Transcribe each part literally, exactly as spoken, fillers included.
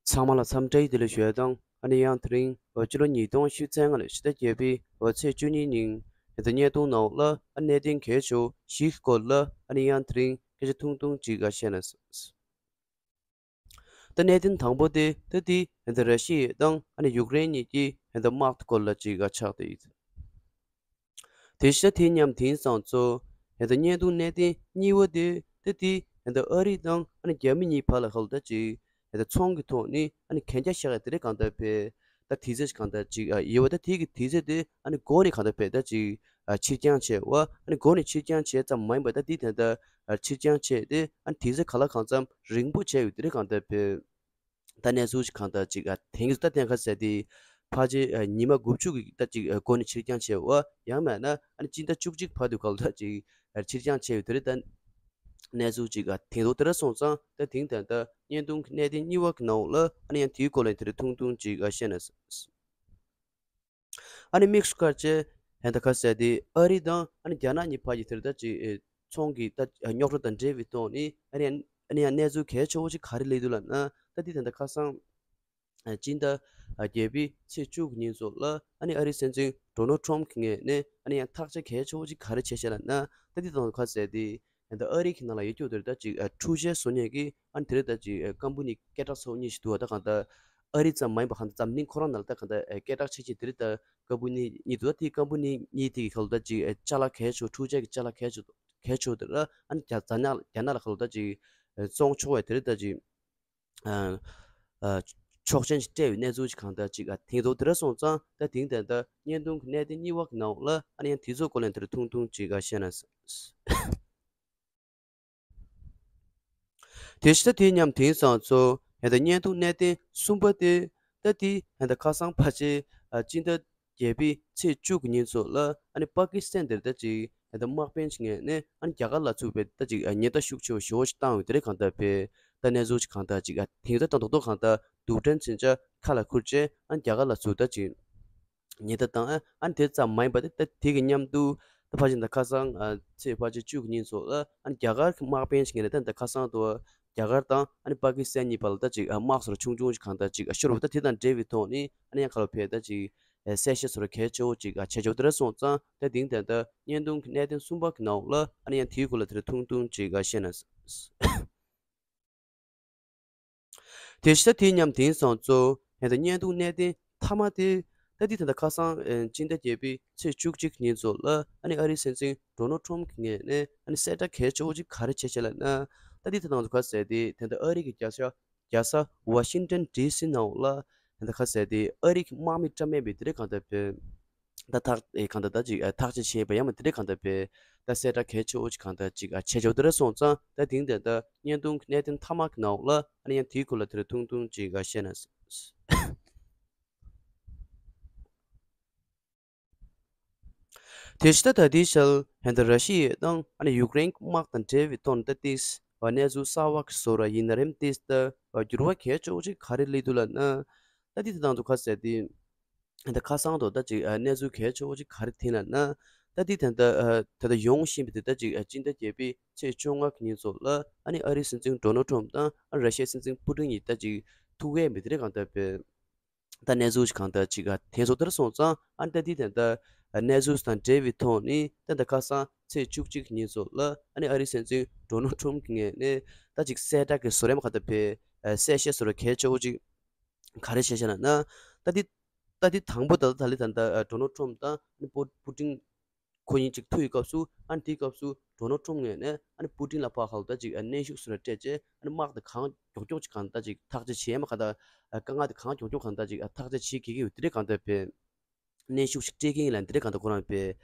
ཚང་མ་ལ་འཚམས་འདྲི་བདེ་ལེགས་ཞུ་ཡ་དང་། ཨ་ནི་ཡང་དེ་རིང་འོ་སྤྱི་ལོ་ཉིས་སྟོང་ཉི་ཤུ་རྩ་ལྔ་ལོའི་ཕྱི་ཟླ་བརྒྱད་པའི་འོ་ཚེས་བཅུ་གཉིས་ཉིན་ད་ལྟ་བརྙན་ཐུང་ནང་ལ་ཨ་གནད་དོན་གལ་ཆེ་བ་བཞི་གི་སྐོར་ལ་ཨ་ནི་ཡང་དེ་རིང་སྐད་ཆ་ཐུང་ཐུང་ཅིག་ཨ་བཤད་ན། ད་གནད་དོན་དང་པོ་དེ་ད་དེ་ད་ར་ཤི་ཡ་དང་ཨ་ནི་ཡུཀ་རེན་གཉིས་ཀྱི་ད་དམག་དེ་སྐོར་ལ་ཅིག་ཨ་ཆགས་བསྡད་ཡོད། དེ་བཞིན་དེ་མཉམ་དེང་སང་ཚོ་ད་བརྙན་ཐུང་གནད་དོན་གཉིས་པ་དེ་ད་དེ་ད་ཨ་རི་དང་ཨ་ནི་རྒྱ་མི་གཉིས་བར་ལ་ཧ་ལ་ད་ཅིག་ད་ཚོང་གི་ཐོག་ནས་ཨ་ནི་གན་རྒྱ་བཞག་ཡ་དེ་རིགས་གང་ལྟར་བས་ད་དུས་ཚོད་གང་ལྟར་ཅིག་ཨ་ཡོད་པ། ད་དེ་གི་དུས་ཚོད་དེ་ཨ་ནི་འགོ་ནས་གང་ལྟར་བས་ད་ཅིག་ཨ་ཕྱིར་འགྱངས་བྱས་པ། ཨ་ནི་འགོ་ནས་ཕྱིར་འགྱངས་བྱས་ཙམ་མ་ཡིན་པར་ད་དེ་ད་ལྟ་ཨ་ཕྱིར་འགྱངས་བྱས་ཏེ་ཨ་ནི་དུས་ཚོད་ག་ལ་གང་འཚམ་རིང་པོ་བྱས་ཡོད་དེ་རིགས་གང་ལྟར་བས། ད་གནས་ཚུལ་ཞིག་གང་ལྟར་ཅིག་ཨ་དེང་གི་ད་གཏན་འཁེལ་ཟེར་དེ་ཕལ་ཆེར་ཨ་ཉི་མ་དགུ་བཅུ་གི་ད་ཅིག་ཨ་འགོ་ནས་ཕྱིར་འགྱངས་བྱས་པ། ཡང་མིན་ན་ཨ་ནི་སྤྱི་ཟླ་བཅུ་གཅིག་བར་དུ་ག་ལ་ད་ཅིག་ཨ་ཕྱིར་འགྱངས་བྱས་ཡོད་དེ་རེད། ད་གནས་ཚུལ་ཅིག་ཨ་དེང་ཐོག་དེ་འདྲ་སོང་ཙང་ད་དེང་ད་ལྟ་བརྙན་ཐུང་གི་གནད་དོན་གཉིས་པ་གི་ནང་ལ་ཨ་ནི་ཡང་དེའི་སྐོར་ལ་དེ་རིང་ཐུང་ཐུང་ཅིག་ཨ་བཤད་ན། ཨ་ནི་དམིགས་སུ་བཀར་བྱས་ད་ལྟ་ག་ཟེར་དེ་ཨ་རི་དང་ཨ་ནི་རྒྱ་ནག་གཉིས་བར་གྱི་དེར་ད་ཅིག་ཨེ་ཚོང་གི་ད་རྙོག་དྲ་དང་འབྲེལ་བའི་ཐོག་ནས་ཨ་ནི་ཨ་ནི་ཡང་གནས་ཚུལ་གལ་ཆེ་བོ་ཞིག་ག་རེ་སླེབས་འདུག་ལབ་ན། ད་འདི་ད་ལྟ་ཁ་སང་ཨ་སྤྱི་ཟླ་ཨ་བརྒྱད་པའི་ཚེས་བཅུ་གི་ཉིན་ཚོ་ལ་ཨ་ནི་ཨ་རིའི་སྲིད་འཛིན་ཌོ་ནལ་ཊམ་གྱི་ངོས་ནས་ཨ་ནི་ཡང་ཐག་གཅོད་གལ་ཆེ་བོ་ཞིག་ག་རེ་བྱས་ཤག་ལབ་ན། ད་འདི་ད་ལྟ་ག་ཟེར་དེ་ད་ལྟ་ཨ་རི་གི་ནང་ལ་ཡོད་རྒྱུ་དེར་ད་ཅིག་ཨ་འཕྲུལ་ཆས་བཟོ་མཁན་གྱི་ཨ་ནི་དེ་རེད། ད་ཅིག་ཨ་ཀམ་པ་ནི་སྐད་གྲགས་ཚ་བོ་གཉིས་ཤིག་འདུག་བ། ད་གང་ལྟར་ཨ་རི་ཙམ་མ་ཡིན་པ་གང་ལྟར་འཛམ་གླིང་ཁོ་རང་ནང་ལ་ད་གང་ལྟར་ཨ་སྐད་གྲགས་ཆེ་ཆེ་དེ་རེད། ད་ཀམ་པ་ནི་གཉིས་འདུག་ད་དེའི་ཀམ་པ་ནི་གཉིས་དེ་གི་ཁ་ལོ་ད་ཅིག་ཨ་ཅ་ལག་གལ་ཆེ་བོ། འཕྲུལ་ཆས་ཀྱི་ཅ་ལག་གལ་ཆེ་བོ་གལ་ཆེ་བོ་དེ་ལ་ཨ་ནི་རྒྱ་རྒྱ་ནག་རྒྱ་ནག་ལ་ཁ་ལོ་ད་ཅིག་ཨ་བཙོང་ཆོག་པའི་དེ་རེད། ད་ཅིག་ཨ་ཨ་ཆོག་མཆན་ཞིག་སྤྲད་ཡོད་གནས་ཚུལ་ཞིག་གང་ལྟར་ཅིག་ཨ་དེང་ཐོག་དེ་འདྲ་སོང་ཙང་། ད་དེང་ད་ལྟ་བརྙན་ཐུང་གི་གནད་དོན་གཉིས་པ་གི་ནང་ལ་ཨ་ནི་ཡང་དེ་ཚོ་སྐོར་ལ་དེར་ཐུང་ཐུང་ཅིག་ཨ་བཤད་ན། དེ་བཞིན་དེ་མཉམ་དེང་སང་ཚོ་ད་ལྟ་བརྙན་ཐུང་གནད་དོན་གསུམ་པ་དེ་ད་དེ་ད་ལྟ་ཁ་སང་ཕལ་ཆེར་ཨ་སྤྱི་ཟླ་བརྒྱད་པའི་ཚེས་བཅུ་གི་ཉིན་ཚོ་ལ་ཨ་ནི་པ་ཀི་སི་ཐན་དེར་ད་ཅིག་ད་ལྟ་དམག་དཔོན་ཞིག་ངོས་ནས་ཨ་ནི་རྒྱ་གར་ལ་ཚུགས་པའི་ད་ཅིག་ཨ་ཉེན་བརྡ་ཤུགས་ཆེ་བ་ཞེ་པོ་ཞིག་བཏང་ཡོད་དེ་རེད། གང་ལྟར་བས་ད་གནས་ཚུལ་ཞིག་གང་ལྟར་ཅིག་ཨ་དེང་ད་ད་རྡོག་རྡོག་གང་ལྟར་རྡུལ་ཕྲན་མཚོན་ཆ་ཁ་ལ་ཁུར་བྱས་ཨ་ནི་རྒྱ་གར་ལ་ཚུགས་ད་ཅིག་ཉེན་བརྡ་བཏང་། ཨ་ཨ་ནི་དེ་ཙམ་མ་ཡིན་པ་དེ་ད་དེ་གི་མཉམ་དུ་ད་ཕལ་ཆེར་ད་ཁ་སང་ཨ་ཚེས་ཕལ་ཆེར་བཅུ་གི་ཉིན་ཚོ་ལ་ཨ་ནི་རྒྱ་གར་གྱི་དམག་དཔོན་ཞིག་ངོས་ནས་ད་ད་ཁ་སང་དུ་རྒྱ་གར་དང་ཨ་ནི་པ་ཀི་སི་ཐན་གཉིས་བར་ལ་ད་ཅིག་ཨ་དམག་ཟོར་ཆུང་ཆུང་ཞིག་གང་ལྟར་ཅིག་ཨ་ཤོར་བ། ད་དེ་དང་འབྲེལ་བའི་ཐོག་ནས་ཨ་ནི་ཡང་ཁ་ལོ་ཕེ་ད་ཅིག་ཨ་གསལ་བཤད་ཟོར་གལ་ཆེ་བོ་ཅིག་ཨ་བྱས་ཆོག་དེ་རེད་སོང་ཙང་། ད་དེང་ད་ལྟ་བརྙན་ཐུང་གི་གནད་དོན་གསུམ་པ་གི་ནང་ལ་ཨ་ནི་ཡང་དེའི་སྐོར་ལ་དེ་རེད་ཐུང་ཐུང་ཅིག་ཨ་བཤད་ན། དེ་བཞིན་དེ་མཉམ་དེང་སང་ཚོ་ད་ལྟ་བརྙན་ཐུང་གནད་དོན་མཐའ་མ་དེ་ད་འདི་ད་ལྟ་ཁ་སང་ཨེ་སྤྱི་ཟླ་བརྒྱད་པའི་ཚེས་བཅུ་གཅིག་ཉིན་ཚོ་ལ་ཨ་ནི་ཨ་རིའི་སྲིད་འཛིན་ཌོ་ནལ་ཊམ་གྱི་ངོས་ནས་ཨ་ནི་གསལ་བསྒྲགས་གལ་ཆེ་བོ་ཅིག་ག་རེ་བྱས་བྱས་ལབ་ན། ད་འདི་ད་ལྟ་ང་ཚོ་ག་ཟེར་དེ་ད་ལྟ་ཨ་རི་གི་རྒྱལ་ས་རྒྱལ་ས་ཝ་ཤིང་ཊོན་ཌི་སི་ནང་ལ་ད་ལྟ་ག་ཟེར་དེ་ཨ་རི་གི་དམག་མི་བཀྲམ་མེད་པའི་དེ་རིང་གང་ལྟར་བོད་ད་ཐག་ཨེ་གང་ལྟར་ད་ཅིག་ཨ་ཐག་གཅོད་བྱས་པ་ཡང་མ་དེ་འདྲ་གང་ལྟར་བས་ད་གསལ་བསྒྲགས་གལ་ཆེ་བོ་ཅིག་གང་ལྟར་ཅིག་ཨ་བྱས་ཆོག་དེ་རེད་སོང་ཙང་། ད་དེང་ད་ལྟ་བརྙན་ཐུང་གི་གནད་དོན་མཐའ་མ་གི་ནང་ལ་ཨ་ནི་ཡང་དེའི་སྐོར་ལ་དེ་རེད་ཐུང་ཐུང་ཅིག་ཨ་བཤད་ན། དེ་བཞིན་ད་ད་ལྟའི་ཆར་ད་ལྟ་ར་ཤི་ཡ་དང་ཨ་ནི་ཡུཀ་རེན་གྱི་དམག་དང་འབྲེལ་བའི་ཐོག་ནས་ད་ཏིས་ཨ་གནས་ཚུལ་གསར་བ་གི་བཟོ་འདྲ་ཡིན་ན་རེད། ཏིས་ད་འགྱུར་བ་གལ་ཆེ་བོ་ཅིག་ག་རེ་སླེབས་འདུག་ལབ་ན། ད་ཏིས་ད་དང་དུ་ཁ་གསལ་ཏེ། ད་ཁ་སང་དུ་ད་ཅིག་ཨ་གནས་ཚུལ་གལ་ཆེ་བོ་ཅིག་ག་རེ་ཐོན་ལབ་ན། ད་འདི་ད་ལྟ་ཨ་ད་ལྟ་ཡོང་བཞིན་པའི་དེ་ད་ཅིག་ཨ་སྤྱི་ཟླ་བརྒྱད་པའི་ཚེས་བཅོ་ལྔ་གི་ཉིན་ཚོ་ལ་ཨ་ནི་ཨ་རིའི་སྲིད་འཛིན་ཌོ་ནལ་ཊམ་དང་ཨ་ར་ཤི་ཡའི་སྲིད་འཛིན་པུ་ཏིན་གཉིས་ད་ཅིག་ཐུག་གི་ཡོད་པའི་དེ་རིང་གང་ལྟར་བས་ད་གནས་ཚུལ་ཞིག་གང་ལྟར་ཅིག་ཨ་ཐོན་སོང་དེར་སོང་ཙང་། ཨ་ནི་ད་འདི་ད་ལྟ་ཨ་གནས་ཚུལ་དང་འབྲེལ་བའི་ཐོག་ནས་ད་ལྟ་ཁ་སང་ཚེས་བཅུ་གཅིག་གི་ཉིན་ཚོ་ལ་ཨ་ནི་ཨ་རིའི་སྲིད་འཛིན་ཌོ་ནལ་ཊམ་གྱི་ངོས་ནས་ད་ཅིག་གསལ་བསྒྲགས་ཀྱི་བཟོ་འདྲ་གང་ལྟར་བས་ཨ་གསལ་བཤད་བཟོ་འདྲ་གལ་ཆེ་བོ་ཅིག་ག་རེ་བྱས་བྱས་ན་ན། ད་འདི་ད་འདི་དང་པོ་ད་ད་ལི་ད་ད་ཌོ་ནལ་ཊམ་དང་ཨ་ནི་པུ་པུ་ཏིན་ཁོ་གཉིས་གཅིག་ཐུག་ཡི་སྐབས་སུ། ཨ་ནི་དེའི་སྐབས་སུ་ཌོ་ནལ་ཊམ་ངོས་ནས་ཨ་ནི་པུ་ཏིན་ལ་ཕར་ཧ་ལ་ད་ཅིག་ཨ་གནོན་ཤུགས་སུ་ར་སྤྲད་བྱས། ཨ་ནི་དམག་དེ་གང་མགྱོགས་མགྱོགས་ཅིག་གང་ད་ཅིག་ཐག་གཅོད་བྱེད་མ་ག་ད་དཀའ་ངལ་དེ་གང་མགྱོགས་མགྱོགས་གང་ད་ཅིག་ཨ་ཐག་གཅོད་བྱེད་དགོས་ཀྱི་ཡོད་དེ་རེད། གང་ད་བས་གནོན་ཤུགས་ཤིག་སྤྲད་ཀྱི་ཡིན་ལབ་དེ་རེད། གང་ད་ཁོ་རང་བས་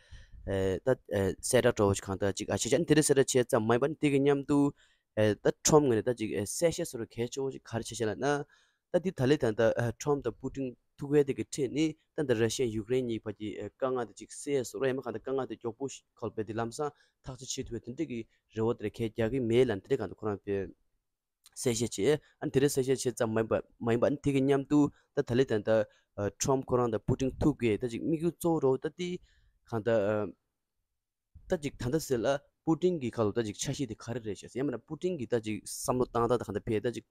ཨེ་ད་ཨེ་གསལ་བསྒྲགས་འདྲ་བོ་ཞིག་གང་ད་ཅིག་ཨ་བྱས་བྱས། ཨ་ནི་དེ་རེད་གསལ་བསྒྲགས་བྱས་ཙམ་མ་ཡིན་པ་ནི་དེ་གི་མཉམ་དུ་ཨེ་ད་ཊམ་ངོས་ནས་ད་ཅིག་ཨེ་གསལ་བཤད་བཟོ་འདྲ་གལ་ཆེ་བོ་ཞིག་ག་རེ་བྱས་བྱས་ལབ་ན། ད་འདི་ད་ལི་ད་ད་ཨེ་ཊམ་དང་པུ་ཏིན་ཐུག་པའི་དེ་གི་འཕྲད་ནས་ད་ད་ར་ཤི་ཡ་ཡུཀ་རེན་གཉིས་བར་གྱི་ཨེ་དཀའ་ངལ་དེ་ཅིག་སེལ་བཟོ་འདྲ་ཡང་མིན་གང་ད་དཀའ་ངལ་དེ་མགྱོགས་པོ་ཞིག་ཁོལ་བའི་དེ་ལམ་སང་ཐག་གཅོད་བྱེད་ཐུབ་པའི་དེ་འདྲ་གི་རེ་བ་དེ་རེད་གལ་རྒྱག་གི་མེད་ལབ་དེ་རེད། གང་ད་ཁོ་རང་བས་གསལ་བཤད་བྱས། ཨ་ནི་དེ་རིང་གསལ་བཤད་བྱས་ཙམ་མ་ཡིན་པ་མ་ཡིན་པ། ཨ་ནི་དེ་གི་མཉམ་དུ་ད་ད་ལི་ད་ད་ཨ་ཊམ་ཁོ་རང་དང་པུ་ཏིན་ཐུག་གི་ད་ཅིག་དམིགས་ཡུལ་གཙོ་བོ་རོ་ད་དེ་གང་ད་ཨ་ད་ཅིག་ད་ད་ཟེར་ལ་པུ་ཏིན་གི་ཁ་ལོ་ད་ཅིག་འཆར་གཞི་དེ་ག་རེ་རེད་ཤག་ཟེར། ཡང་མིན་ན་པུ་ཏིན་གི་ད་ཅིག་བསམ་བློ་བཏང་སྟངས་ད་གང་ད་བས་ད་ཅིག་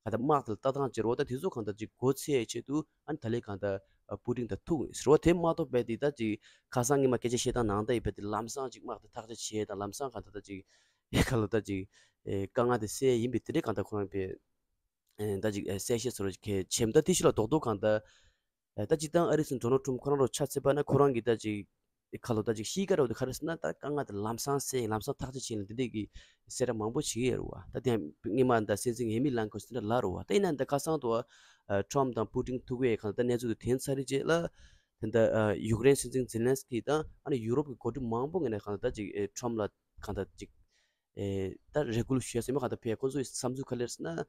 གང་ལྟར་དམག་དེ་ལ་ལྟ་སྟངས་བྱེད་རོགས། ད་དེ་ཚོ་གང་ལྟར་ཅིག་མགོ་ཚོས་ཆེད་དུ་ཨ་ནི་ད་ལན་གང་ལྟར་པུ་ཏིན་དང་ཐུག་ཟེར་བ་དེ་མ་གཏོགས་པའི་དེ་ད་ཅིག་ཁ་སང་ངས་མ་སྐད་ཆ་བཤད་སྟངས་ནང་ལྟར་ཡིན་པ་དེ་ལམ་སང་ཅིག་དམག་དེ་ཐག་གཅོད་བྱས་དང་ལམ་སང་གང་ལྟར་ད་ཅིག་ཨེ་ག་ལ་ད་ཅིག་ཨེ་དཀའ་ངལ་དེ་སེལ་ཡིན་པའི་དེ་འདྲའི་གང་ལྟར་ཁོ་རང་པའི་ཨེ་ད་ཅིག་ཨེ་གསལ་བཤད་ཚོ་ར་ཅིག་གལ་ཆེ་མི་ད་དེ་ཤི་ལ་རྡོག་རྡོག་གང་ལྟར། ད་སྤྱིར་བཏང་ཨ་རི་སྲིད་འཛིན་ཌོ་ནལ་ཊམ་ཁོ་རང་རོ་ཆ་ཚད་པ་ན་ཁོ་རང་གིས་ད་ཅིག་ཁ་ལོ་ད་ཅིག་ཤི་ཀ་རོ་དེ་ག་རེ་ཟེར་ན་ད་དཀའ་ངལ་དེ་ལམ་སང་སེལ་ལམ་སང་ཐག་གཅོད་བྱེད་ལ་འདི་འདྲས་ཀྱི་གསལ་བསྒྲགས་མང་པོ་བྱེད་ཀྱི་ཡོད་རེད་བ། ད་དེ་ཡང་སྔོན་མ་ད་སྲིད་འཛིན་ཨེ་མི་ལན་ཀོ་སི་དེ་འདྲ་ལབ་རེད་བ། ད་ཡིན་ན་ད་ཁ་སང་དུ་ཨ་ཊམ་དང་པུ་ཏིན་ཐུག་པའི་གང་ད་གནས་ཚུལ་དེ་ཐོན་ཚར་རེད་རྗེས་ལ་དེ་ད་ཡུཀ་རེན་སྲིད་འཛིན་ཛེ་ལན་སི་ཀི་དང་ཨ་ནི་ཡུ་རོབ་ཀྱི་འགོ་ཁྲིད་མང་པོ་ངོས་ནས་གང་ད་ཅིག་ཊམ་ལ་གང་ད་ཅིག་ད་རེ་སྐུལ་ཞུས་ཟེར་མ་གང་ད་ཕེ་ཁོ་ཚོའི་བསམ་ཚུལ་ག་ལེར་ཟེར་ན།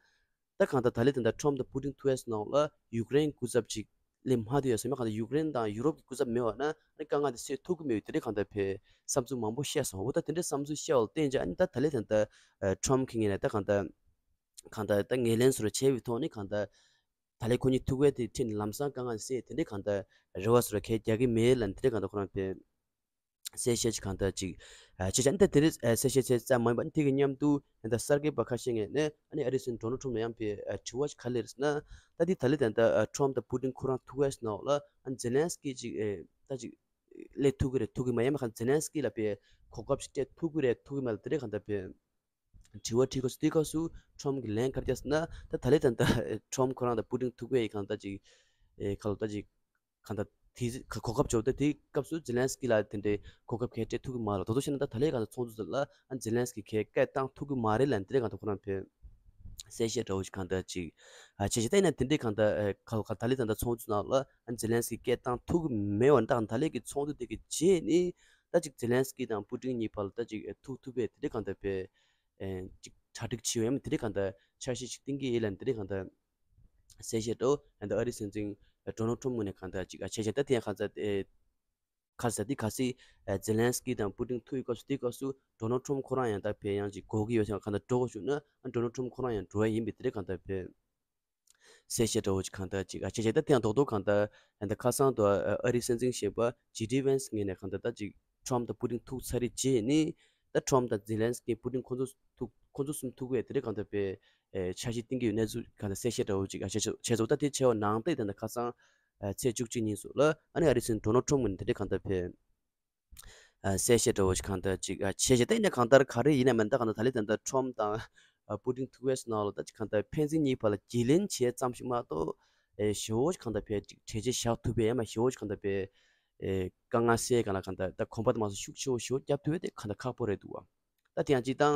ད་གང་ལྟར་ད་ལན་དེ་འདྲ་ཊམ་དང་པུ་ཏིན་ཐུག་ཡས་ནང་ལ་ཡུཀ་རེན་སྐུ་ཚབ་ཅིག་སླེབས་མ་ཐུབ་ཡས་སོང་མ་གང་ལྟར་ཡུཀ་རེན་དང་ཡུ་རོབ་ཀྱི་སྐུ་ཚབ་མེད་པ་ན་ཨ་ནི་དཀའ་ངལ་དེ་སེལ་ཐུབ་ཀྱི་མེད་པའི་དེ་འདྲའི་གང་ལྟར་བས་བསམ་ཚུལ་མང་པོ་བཤད་སོང་། འོ་ད་དེ་འདྲའི་བསམ་ཚུལ་བཤད་པ་ལ་བརྟེན་ཅིག་ཨ་ནི་ད་ད་ལན་དེ་འདྲ་ཊམ་གི་ངོས་ནས་ད་གང་ལྟར་གང་ལྟར་ད་ངོས་ལེན་སོགས་བྱས་པའི་ཐོག་ནས་གང་ལྟར་ད་ལན་ཁོ་གཉིས་ཐུག་པའི་དེ་ཁྲིད་ནས་ལམ་སང་དཀའ་ངལ་སེལ་དེ་འདྲའི་གང་ལྟར་རེ་བ་སོགས་གས་རྒྱག་གི་མེད་ལ་དེ་འདྲའི་གང་ལྟར་ཁོ་རང་བས། གསལ་བཤད་ཅིག་གང་ལྟར་ཅིག་ཨ་བྱས་ཙང་ད་དེ་རིང་ཨ་གསལ་བཤད་བྱས་ཙམ་མ་ཡིན་པ་ཨ་ནི་དེ་གི་མཉམ་དུ་ད་ལྟ་གསར་འགོད་པ་ཁ་ཤས་ངོས་ནས་ཨ་ནི་ཨ་རིའི་སྲིད་འཛིན་ཌོ་ནལ་ཊམ་ལ་ཡང་པའི་ཨ་དྲི་བ་ཅིག་ག་རེ་རེད་ཟེར་ན། ད་དེ་ད་ལན་ད་ལྟ་ཨ་ཊམ་དང་པུ་ཏིན་ཁོ་རང་ཐུག་པའི་ནང་ལ་ཨ་ནི་ཛེ་ལན་སི་ཀི་ཅིག་ཨེ་ད་ཅིག་སླེབས་ཐུབ་ཀྱི་རེད་ཐུབ་ཀྱི་མ་ཡིན་མ་གང་ཛེ་ལན་སི་ཀི་ལ་པའི་གོ་སྐབས་ཅིག་སྤྲད་ཐུབ་ཀྱི་རེད་ཐུབ་ཀྱི་མ་རེད་དེ་འདྲའི་གང་ལྟར་པའི་དྲི་བ་དྲིས་སྐབས་སུ་དེའི་སྐབས་སུ་ཊམ་གི་ལན་ག་རེ་བརྒྱབ་ཟེར་ན་ད་ད་ལན་ད་ལྟ་ཊམ་ཁོ་རང་དང་པུ་ཏིན་ཐུག་པའི་གང་ལྟར་ཅིག་ཨེ་ཁ་ལོ་ད་ཅིག་གང་ལྟར་དེ་ག་གོ་སྐབས་འབྱོར་ཏེ་དེའི་སྐབས་སུ་ཛེ་ལན་སི་ཀི་ལ་དེ་འདྲའི་གོ་སྐབས་གལ་སྤྲད་ཐུབ་ཀྱི་མ་རེད། དོ་དོ་བྱས་ན་ད་ད་ལན་གང་ལྟར་ཚོགས་འདུ་དེ་ལ་ཨ་ཛེ་ལན་སི་ཀི་གས་སྐད་བཏང་ཐུབ་ཀྱི་མ་རེད་ལབ་དེ་འདྲའི་གང་ལྟར་ཁོ་རང་བས་གསལ་བཤད་འདྲ་བོ་ཞིག་གང་ལྟར་ཅིག་ཨ་བྱས་བྱས་ད་ཡིན་ན་དེ་འདྲའི་གང་ལྟར་ཨེ་ག་ལོ་ག་ད་ལན་ད་ལྟ་ཚོགས་འདུ་ནང་ལ་ཨ་ཛེ་ལན་སི་ཀི་སྐད་བཏང་ཐུབ་ཀྱི་མེད་པ་ནི་ད་གང་ད་ལན་གྱི་ཚོགས་འདུ་དེ་གི་རྗེས་ནི་ད་ཅིག་ཛེ་ལན་སི་ཀི་དང་པུ་ཏིན་གཉིས་བར་ལ་ད་ཅིག་ཨེ་ཐུག་ཐུབ་པའི་དེ་འདྲའི་གང་ལྟར་བས། ཨེ་ཅིག་གྲ་སྒྲིག་བྱེད་ཡོད་ཡང་དེ་འདྲའི་གང་ལྟར་འཆར་གཞི་ཞིག་བཏིང་གི་ཡིན་ལབ་དེ་འདྲའི་གང་ལྟར་གསལ་བཤད་འདྲ་བོ་ཡང་ད་ཨ་རིའི་སྲིད་འཛིན་ཌོ་ནལ་ཊམ་ངོས་ནས་གང་ལྟར་ཅིག་ཨ་བྱས་བྱས་ད་དེ་ཡང་གང་ལྟར་ཨེ་ག་ས་དེ་ག་སི་ཨེ་ཛེ་ལན་སི་ཀི་དང་པུ་ཏིན་ཐུག་ཡོད་སྐབས་སུ་དེའི་སྐབས་སུ་ཌོ་ནལ་ཊམ་ཁོ་རང་ཡང་ད་བས་ཡང་ཅིག་དགོས་ཀྱི་ཡོད་ཀྱང་གང་ལྟར་འགྲོ་དགོས་བྱུང་ན་ཨ་ཌོ་ནལ་ཊམ་ཁོ་རང་ཡང་འགྲོ་ཡ་ཡིན་པའི་དེ་འདྲའི་གང་ལྟར་བས། གསལ་བཤད་འདྲ་བོ་ཅིག་གང་ལྟར་ཅིག་ཨ་བྱས་བྱས་ད་དེ་ཡང་རྡོག་རྡོག་གང་ལྟར་ཨ་ད་ཁ་སང་དུ་ཨ་ཨ་རིའི་སྲིད་འཛིན་གཞོན་པ་ཇེ་ཌི་ཝན་སི་ངོས་ནས་གང་ལྟར་ད་ཅིག་ཊམ་དང་པུ་ཏིན་ཐུག་ཚར་རེད་རྗེས་ནི་ད་ཊམ་དང་ཛེ་ལན་སི་ཀི་པུ་ཏིན་ཁོ་ཚོ་ཐུག་ཁོ་ཚོ་གསུམ་ཐུག་པའི་དེ་འདྲའི་གང་ལྟར་པའི་ཨེ་འཆར་གཞི་བཏིང་གི་ཡོད་གནས་ཚུལ་གང་ལྟར་གསལ་བཤད་འདྲ་བོ་ཅིག་ཨ་བྱས་བྱས་ཚོ་ད་དེ་བྱས་པ་ནང་བསྟན་ད་ཁ་སང་ཨ་ཚེས་བཅུ་གཅིག་ཉིན་སོགས་ལ་ཨ་ནི་ཨ་རིའི་སྲིད་འཛིན་ཌོ་ནལ་ཊམ་ངོས་ནས་དེ་འདྲའི་གང་ལྟར་པའི། ཨ་གསལ་བཤད་འདྲ་བོ་ཞིག་གང་ལྟར་ཅིག་ཨ་བྱས་བྱས་ད་ཡིན་ན་གང་ལྟར་ག་རེ་ཡིན་ན་མིན་ད་གང་ལྟར་ད་ལན་ད་ལྟ་ཊམ་དང་ཨ་པུ་ཏིན་ཐུག་པའི་ནང་ལ་ད་ཅིག་གང་ལྟར་ཕན་ཚུན་གཉིས་བར་ལ་བརྗེ་ལེན་བྱས་ཙམ་ཞིག་མ་གཏོགས་ཨེ་ཞེ་བོ་ཞིག་གང་ལྟར་བས་ཅིག་གྲོས་ཆོད་བཞག་ཐུབ་པའི་ཡང་མ་ཞེ་བོ་ཞིག་གང་ལྟར་བས་ཨེ་དཀའ་ངལ་སེལ་གང་ལ་གང་ལྟར་ད་གོམ་པ་དེ་མ་སོང་ཤུགས་ཆེ་བོ་ཞེ་བོ་བརྒྱབ་ཐུབ་པའི་དེ་གང་ལྟར་ཁག་པོ་རེད་འདུག་བ། ད་དེ་ཡང་ཅིག་དང་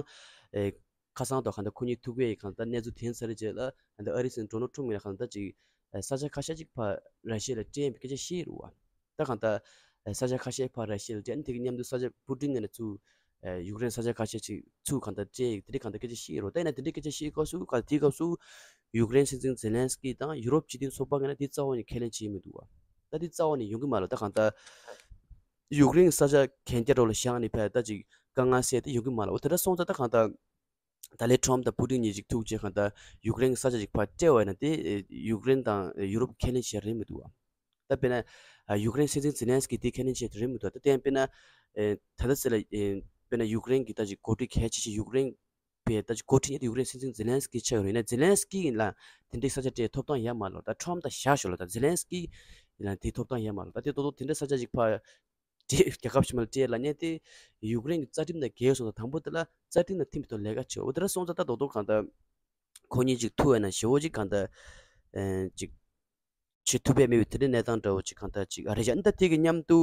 ཨེ་ཁ་སང་དུ་གང་ལྟར་ཁོ་གཉིས་ཐུག་པའི་གང་ལྟར་གནས་ཚུལ་ཐོན་ཚར་རྗེས་ལ་གང་ལྟར་ཨ་རིའི་སྲིད་འཛིན་ཌོ་ནལ་ཊམ་ངོས་ནས་གང་ལྟར་ཅིག་ཨེ་ས་ཆ་ཁ་ཤས་ཅིག་ཕར་ར་ཤི་ཡ་ལ་སྤྲད་ཡིན་པའི་སྐད་ཆ་བཤད་རེད་བ། ད་གང་ལྟར་ས་ཆ་ཁ་ཤས་ཕར་ར་ཤི་ཡ་ལ་སྤྲད་ཨ་ནི་དེ་གི་མཉམ་དུ་ས་ཆ་པུ་ཏིན་ངོས་ནས་ཚུར་ཡུཀ་རེན་ས་ཆ་ཁ་ཤས་ཅིག་ཚུར་གང་ལྟར་སྤྲད་དེ་འདྲའི་གང་ལྟར་སྐད་ཆ་བཤད་རོགས། ད་ཡིན་ན་དེ་འདྲའི་སྐད་ཆ་བཤད་སྐབས་སུ་ག་དེའི་སྐབས་སུ་ཡུཀ་རེན་སྲིད་འཛིན་ཛེ་ལན་སི་ཀི་དང་ཡུ་རོབ་སྤྱི་མཐུན་ཚོགས་པ་ངོས་ནས་དེ་རྩ་བ་ནས་ཁས་ལེན་བྱེད་མི་འདུག་བ། ད་དེ་རྩ་བ་ནས་ཡོང་གི་མ་རེད། ད་གང་ལྟར་ཡུཀ་རེན་གྱི་ས་ཆ་གན་རྒྱ་འགྲོ་ལ་བཞག་ནས་ཕར་ད་ཅིག་དཀའ་ངལ་སེལ་ཏེ་ཡོང་གི་མ་རེད། འོ་དེ་འདྲ་སོང་ཙང་ད་གང་ལྟར་ད་ལན་ཊམ་དང་པུ་ཏིན་གཉིས་ཅིག་ཐུག་རྗེས་གང་ལྟར་ཡུཀ་རེན་གྱི་ས་ཆ་ཅིག་ཕར་སྤྲད་པ་ཡིན་ན་དེ་ཡུཀ་རེན་དང་ཡུ་རོབ་ཁས་ལེན་བྱེད་རན་མི་འདུག་བ། ད་དཔེར་ན་ཡུཀ་རེན་སྲིད་འཛིན་ཛེ་ལན་སི་ཀི་དེ་ཁས་ལེན་བྱེད་རན་མི་འདུག་ད་དེ་དཔེར་ན་ད་ལྟ་ཚེ་ལ་དཔེར་ན་ཡུཀ་རེན་གྱི་ད་ཅིག་འགོ་ཁྲིད་གལ་ཆེ་ཤོས་ཡུཀ་རེན་པའི་ད་ཅིག་འགོ་ཁྲིད་ཉིད་དུ་ཡུཀ་རེན་སྲིད་འཛིན་ཛེ་ལན་སི་ཀི་ཆགས་ཡོད་རེད། ཡིན་ན་ཛེ་ལན་སི་ཀི་ཡིན་ལ་དེ་འདྲའི་ས་ཆ་སྤྲད་ཐོབ་ཐང་ཡོད་མ་རེད། ད་ཊམ་ད་བཞག་ཞོར་ལ་ད་ཛེ་ལན་སི་ཀི་ཡིན་ལ་དེ་ཐོབ་ཐང་ཡོད་མ་རེད། ད་དེ་ཏོག་ཏོག་དེ་འདྲའི་ས་ཆ་ཅིག་ཕར་སྤྲད་རྒྱལ་ཁབ་ཕྱི་མར་སྤྲད་ལབ་མཁན་དེ་ཡུཀ་རེན་གྱི་རྩ་ཁྲིམས་དང་འགལ་སོང་ཙང་དང་པོ་དེ་ལ་རྩ་ཁྲིམས་དང་མཐུན་པའི་ཐོག་ལས་ཀ་བྱེད། འོ་དེ་འདྲ་སོང་ཙང་ད་རྡོག་རྡོག་གང་ལྟར་ཁོ་གཉིས་ཅིག་ཐུག་པ་ཡིན་ན་ཞེ་བོ་ཅིག་གང་ལྟར་ཨེ་ཅིག་བྱེད་ཐུབ་པའི་མེད་པའི་དེ་འདྲའི་གནས་སྟངས་འདྲ་བོ་ཅིག་གང་ལྟར་ཅིག་ཨ་རེད་ཤག་ཨ་ནི་ད་དེ་གི་མཉམ་དུ་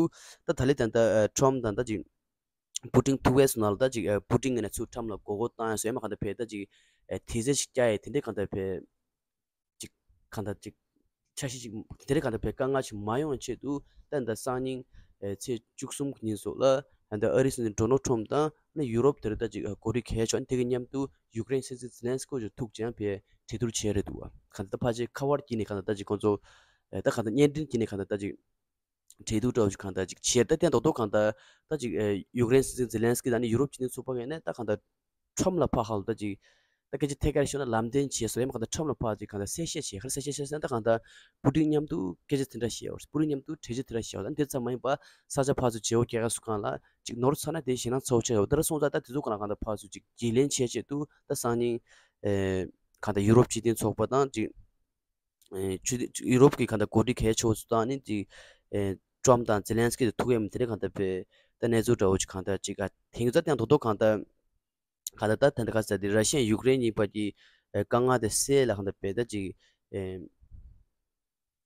ད་ད་ལན་ད་ལྟ་ཨ་ཊམ་དང་ད་ཅིག་པུ་ཏིན་ཐུག་པའི་ནང་ལ་ད་ཅིག་ཨ་པུ་ཏིན་ངོས་ནས་ཚུར་ཊམ་ལ་མགོ་སྐོར་བཏང་ཡ་སོགས་ཡ་མ་གང་ལྟར་བས་ད་ཅིག་ཨ་དེ་ཚེ་ཅིག་བསྐྱལ་ཡ་དེ་འདྲའི་གང་ལྟར་བས། ཅིག་གང་ལྟར་ཅིག་འཆར་གཞི་ཅིག་དེ་འདྲའི་གང་ལྟར་བས་དཀའ་ངལ་ཅིག་མ་ཡོང་བའི་ཆེད་དུ་ད་ལྟ་སང་ཉིན་ཨེ་ཚེས་བཅུ་གསུམ་གྱི་ཉིན་སོགས་ལ་ད་ལྟ་ཨ་རིའི་སྲིད་འཛིན་ཌོ་ནལ་ཊམ་དང་ནི་ཡུ་རོབ་དེར་ད་ཅིག་འགོ་ཁྲིད་གལ་ཆེ་ཤོས་དེ་གི་མཉམ་དུ་ཡུཀ་རེན་སྲིད་འཛིན་ཛེ་ལན་སི་ཀི་ཅིག་ཐུག་ཅིང་བས་གྲོས་བསྡུར་བྱས་རེད་འདུག་བ། གང་ལྟར་ཕལ་ཆེར་ཁ་པར་གྱིས་ནས་གང་ལྟར་ད་ཅིག་ཁོང་ཚོ་ཨེ་ད་གང་ལྟར་བརྙན་འཕྲིན་གྱིས་ནས་གང་ལྟར་ད་ཅིག་གྲོས་བསྡུར་འདྲ་བོ་ཞིག་གང་ལྟར་ཅིག་བྱས། ད་ལྟ་རྡོག་རྡོག་གང་ལྟར་ད་ཅིག་ཨེ་ཡུཀ་རེན་སྲིད་འཛིན་ཛེ་ལན་སི་ཀི་དང་ནི་ཡུ་རོབ་སྤྱི་མཐུན་ཚོགས་པ་ངོས་ནས་ད་གང་ལྟར་ཊམ་ལ་ཕར་ཧ་ལ་ད་ཅིག་ད་སྐད་ཆ་ཐད་ཀར་ཤོད་ན་ལམ་སྟོན་བྱས་སོ་ཡང་མ་གང་ལྟར་ཊམ་ལ་ཕར་ཅིག་གང་ལྟར་གསལ་བཤད་བྱས། ག་རེ་གསལ་བཤད་བྱས་ཟེར་ན་ད་གང་ལྟར་པུ་ཏིན་མཉམ་དུ་སྐད་ཆ་དེ་འདྲ་བཤད་ཡོད། པུ་ཏིན་མཉམ་དུ་གྲོས་ཆོད་དེ་འདྲ་བཤད་ཡོད། ད་འདི་ཙམ་མ་ཡིན་པ་ས་ཆ་ཕར་ཚུར་བརྗེ་པོ་རྒྱག་ཡ་སུ་གང་ལ་ཅིག་ནོར་ཚར་ན་དེ་ཞེད་སྣང་ཚ་བོ་ཆགས་ཡོད། ད་ར་སོང་ཙང་ད་དེ་ཚོ་གང་ལ་གང་ལྟར་ཕར་ཚུར་ཅིག་བརྗེ་ལེན་བྱས་ཆེད་དུ་ད་སང་ཉིན་ཨེ་ གང་ལྟར་ཡུ་རོབ་སྤྱི་མཐུན་ཚོགས་པ་དང་ཅིག་ཨེ་ཆུ་ཡུ་རོབ་ཀྱི་གང་ལྟར་འགོ་ཁྲིད་གལ་ཆེ་བོ་ཚོ་དང་ནི་ཅིག་ཨེ་ཀྲམ་དང་ཛེ་ལན་སི་ཀི་དེ་ཐུག་ཡས་མི་དེ་རིང་གང་ལྟར་བས་ད་གནས་ཚུལ་འདྲ་བོ་ཅིག་གང་ལྟར་ཅིག་ཨ་དེང་ཚ་དེང་ཐོག་ཐོག་གང་ལྟར་གང་ལྟར་ད་དེ་འདྲ་ག་ཟེར་དེ་ར་ཤི་ཡ་ཡུཀ་རེན་གཉིས་བར་གྱི་ཨེ་དཀའ་ངལ་དེ་སེལ་ལ་གང་ལྟར་བས་ད་ཅིག་ཨེ་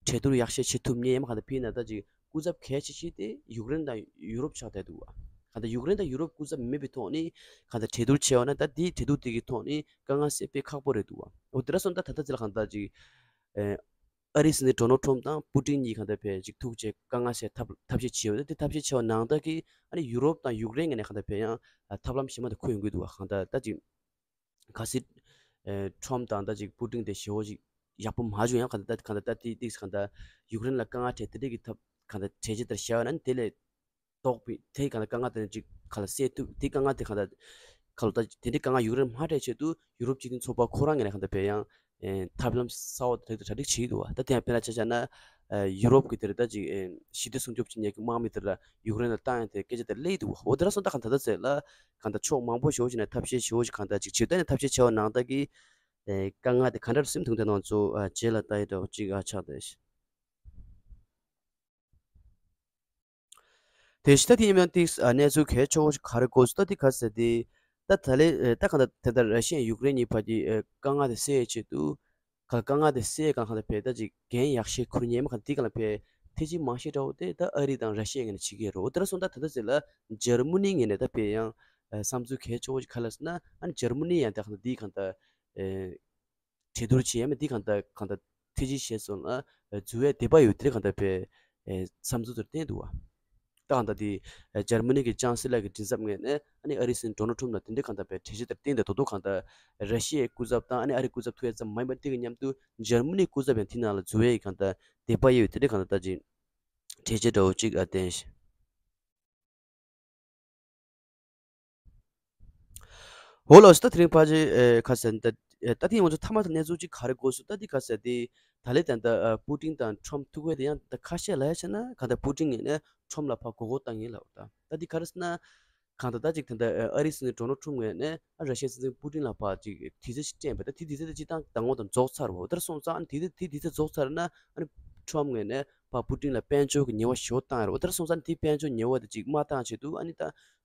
གྲོས་བསྡུར་ཡག་ཤོས་བྱེད་ཐུབ་མཁན་ཡང་མ་གང་ལྟར་ཕྱིན་ན་ད་ཅིག་སྐུ་ཚབ་གལ་ཆེ་ཤོས་དེ་ཡུཀ་རེན་དང་ཡུ་རོབ་ཆགས་བསྡད་འདུག་བ། གང་ལྟར་ཡུཀ་རེན་དང་ཡུ་རོབ་སྐུ་ཚབ་མེད་པའི་ཐོག་ནས་གང་ལྟར་གྲོས་བསྡུར་བྱས་པ་ན་ད་དེའི་གྲོས་བསྡུར་དེ་གི་ཐོག་ནས་དཀའ་ངལ་སེལ་དཔེ་ཁག་པོ་རེད་འདུག་བ། འོ་དེ་འདྲ་སོང་ཙང་ད་ད་ལྟ་ཚེ་ལ་གང་ལྟར་ཅིག་ཨེ་ཨ་རིའི་སྲིད་འཛིན་ཌོ་ནལ་ཊམ་དང་པུ་ཏིན་གཉིས་གང་ལྟར་བས་ཅིག་ཐུག་བྱས་དཀའ་ངལ་སེལ་ཐབས་ཐབས་ཤེས་བྱས་ཡོད། དེ་ཐབས་ཤེས་བྱས་པ་ནང་ལྟར་གྱི་ཨ་ནི་ཡུ་རོབ་དང་ཡུཀ་རེན་ངོས་ནས་གང་ལྟར་བས་ཡང་ཐབས་ལམ་གཞན་མ་དེ་འཁུར་ཡོང་གི་འདུག་བ། གང་ལྟར་ད་ཅིག་གལ་སྲིད་ཨེ་ཊམ་དང་ད་ཅིག་པུ་ཏིན་དེ་ཞེ་བོ་ཅིག་ཡག་པོ་མ་བྱུང་ཡང་གང་ལྟར་ད་གང་ལྟར་ད་ཏིག་ཏིག་གང་ལྟར་ཡུཀ་རེན་ལ་དཀའ་ངལ་འཕྲད་དེ་འདྲས་ཀྱི་ཐབས་གང་ལྟར་གྲོས་ཆོད་དེར་བཞག་ཡོད་ན་ནི་དེ་ལས་ལྡོག་པའི་དེ་གང་ལྟར་དཀའ་ངལ་དེ་ནི་ཅིག་ག་ལ་སེལ་ཐུབ་དེ་དཀའ་ངལ་དེ་གང་ལྟར་ག་ལ་ད་དེ་འདྲའི་དཀའ་ངལ་ཡུཀ་རེན་མ་འཕྲད་ཆེད་དུ་ཡུ་རོབ་སྤྱི་མཐུན་ཚོགས་པ་ཁོ་རང་ངོས་ནས་གང་ལྟར་བས་ཡང་ཨེ་ཐབས་ལམ་གསར་བ་དེ་དང་གྲ་སྒྲིག་བྱེད་ཀྱི་འདུག་བ། ད་དེ་ཡང་དཔེར་ན་ཆ་བཞག་ན་ཨེ་ཡུ་རོབ་ཀྱི་དེར་ད་ཅིག་ཨེ་ཞི་བདེ་སྲུང་སྐྱོབ་བྱེད་མཁན་གྱི་དམག་མི་དེ་ལ་ཡུཀ་རེན་ལ་བཏང་ཡང་དེ་སྐད་ཆ་དེ་སླེབས་འདུག་བ། འོ་དེ་འདྲ་སོང་ཙང་གང་ལྟར་ད་ཚེ་ལ་གང་ལྟར་ཕྱོགས་མང་པོ་ཞེ་བོ་ཞིག་ནས་ཐབས་ཤེས་ཞེ་བོ་ཞིག་གང་ལྟར་ཅིག་བྱེད་ད་ནས་ཐབས་ཤེས་བྱས་པ་ནང་ལྟར་གྱི་ཨེ་དཀའ་ངལ་དེ་ག་འདྲ་སེལ་ཐུབ་འདུག་ནང་ཚོ་ཨ་རྗེས་ལ་ལྟ་ཡི་འདྲ་བོ་ཅིག་ཨ་ཆགས་བསྡད་ཤག་དེ་ཕྱི་ད་དེ་ཡིན་ཡང་ཏིག་ཨ་གནས་ཚུལ་གལ་ཆེ་བོ་ཞིག་ག་རེ་དགོས་སུ་ད་དེ་ག་ཟེར་དེ། ད་ད་ལེ་ཨེ་ད་གང་ལྟར་དེ་ལྟར་ར་ཤི་ཡ་ཡུཀ་རེན་གཉིས་བར་གྱི་ཨེ་དཀའ་ངལ་དེ་སེལ་ཆེད་དུ་ག་དཀའ་ངལ་དེ་སེལ་གང་གང་ལ་ཕེ་ད་ཅིག་འགན་ཡག་ཤོས་འཁུར་མཁན་མ་གང་དེ་གང་ལ་ཕེ་ཐེ་ཅིག་མང་ཤོས་འདྲ་བོ་དེ་ད་ཨ་རི་དང་ར་ཤི་ཡ་ངོས་ནས་བྱེད་ཀྱི་ཡོད་རེད། འོ་དེ་འདྲ་སོང་ད་ད་ལྟ་ཟེར་ལ་འཇར་མ་ནི་ངོས་ནས་ད་ཕེ་ཡང་ཨེ་བསམ་ཚུལ་གལ་ཆེ་བོ་ཞིག་ག་ལ་ཟེར་ན་ཨ་ནི་འཇར་མ་ནི་ཡང་ད་གང་ལྟར་འདི་གང་ལྟར་ཨེ་གྲོས་བསྡུར་བྱེད་ཡ་མེད་འདི་གང་ལྟར་གང་ལྟར་ཐེ་ཅིག་བྱས་སོང་ལ་འཛུལ་བའི་དད་པ་ཡོད་དེ་གང་ལྟར་བས་བསམ་ཚུལ་དེར་བསྟན་འདུག་བ། ད་གང་ལྟར་དེ་འཇར་མ་ནི་གི་ཅང་སི་ལར་གྱི་མགྲིན་ཚབ་ངོས་ནས་ཨ་ནི་ཨ་རིའི་སྲིད་འཛིན་ཌོ་ནལ་ཊམ་ལ་དེ་འདྲའི་གང་ལྟར་བས་གྲོས་གཞི་དེར་བསྟན་ཏེ་ད་དུང་གང་ལྟར་ར་ཤི་ཡའི་སྐུ་ཚབ་དང་ཨ་ནི་ཨ་རིའི་སྐུ་ཚབ་ཐུག་ཡ་ཙམ་མ་ཡིན་པར་དེ་གི་མཉམ་དུ་འཇར་མ་ནིའི་སྐུ་ཚབ་ཡང་དེ་ནང་ལ་འཛུལ་བའི་གང་ལྟར་དད་པ་ཡོད་དེ་འདྲའི་གང་ལྟར་ད་ཅིག་གྲོས་གཞི་འདྲ་བོ་ཅིག་ཨ་བསྟན་ཤག་འོ་ལགས་སོ། ད་དེ་རིང་ཕལ་ཆེར་ཨེ་ཁ་ཟེར་ད་ཨེ་ད་ཐེངས་ང་ཚོ་མཐའ་མ་དང་གནས་ཚུལ་གཅིག་ག་རེ་དགོས་སུ་ད་འདི་ཁ་ཟེར་དེ་ད་ལས་ད་ད་ཨ་པུ་ཏིན་དང་ཁྲོམ་ཐུག་པའི་དེ་ཡང་ད་ཁ་ཤས་ལ་ཡ་བྱས་ན་གང་ལྟར་པུ་ཏིན་ངོས་ནས་ཁྲོམ་ལ་ཕར་མགོ་སྐོར་བཏང་ངེས་ལབ་ད་ད་འདི་ག་རེ་ཟེར་ན་གང་ལྟར་ད་ཅིག་ད་ད་ཨ་རིའི་སྲིད་འཛིན་ཌོ་ནལ་ཁྲོམ་ངོས་ནས་ཨ་ར་ཤི་ཡའི་སྲིད་འཛིན་པུ་ཏིན་ལ་ཕར་ཅིག་དུས་ཚོད་ཅིག་སྤྲད་པ་ད་དེ་དུས་ཚོད་དེ་སྤྱིར་བཏང་ད་ངོ་དང་རྫོགས་ཚར་བ་འོ་ད་སོང་ཙང་ཨ་ནི་དེ་དུས་དེ་དུས་ཚོད་རྫོགས་ཚར་ན་ཨ་ནི་ཁྲོམ་ངོས་ནས་ཕར་པུ་ཏིན་ལ་དཔལ་འབྱོར་གྱི་ཉེས་པ་ཞེ་པོ་བཏང་ཡ་རེད་འོ་ད་སོང་ཙང་དེ་དཔལ་འབྱོར་ཉེས་པ་དེ་ཅིག་མ་བཏང་ཆེད་དུ་ཨ་ནི་ད་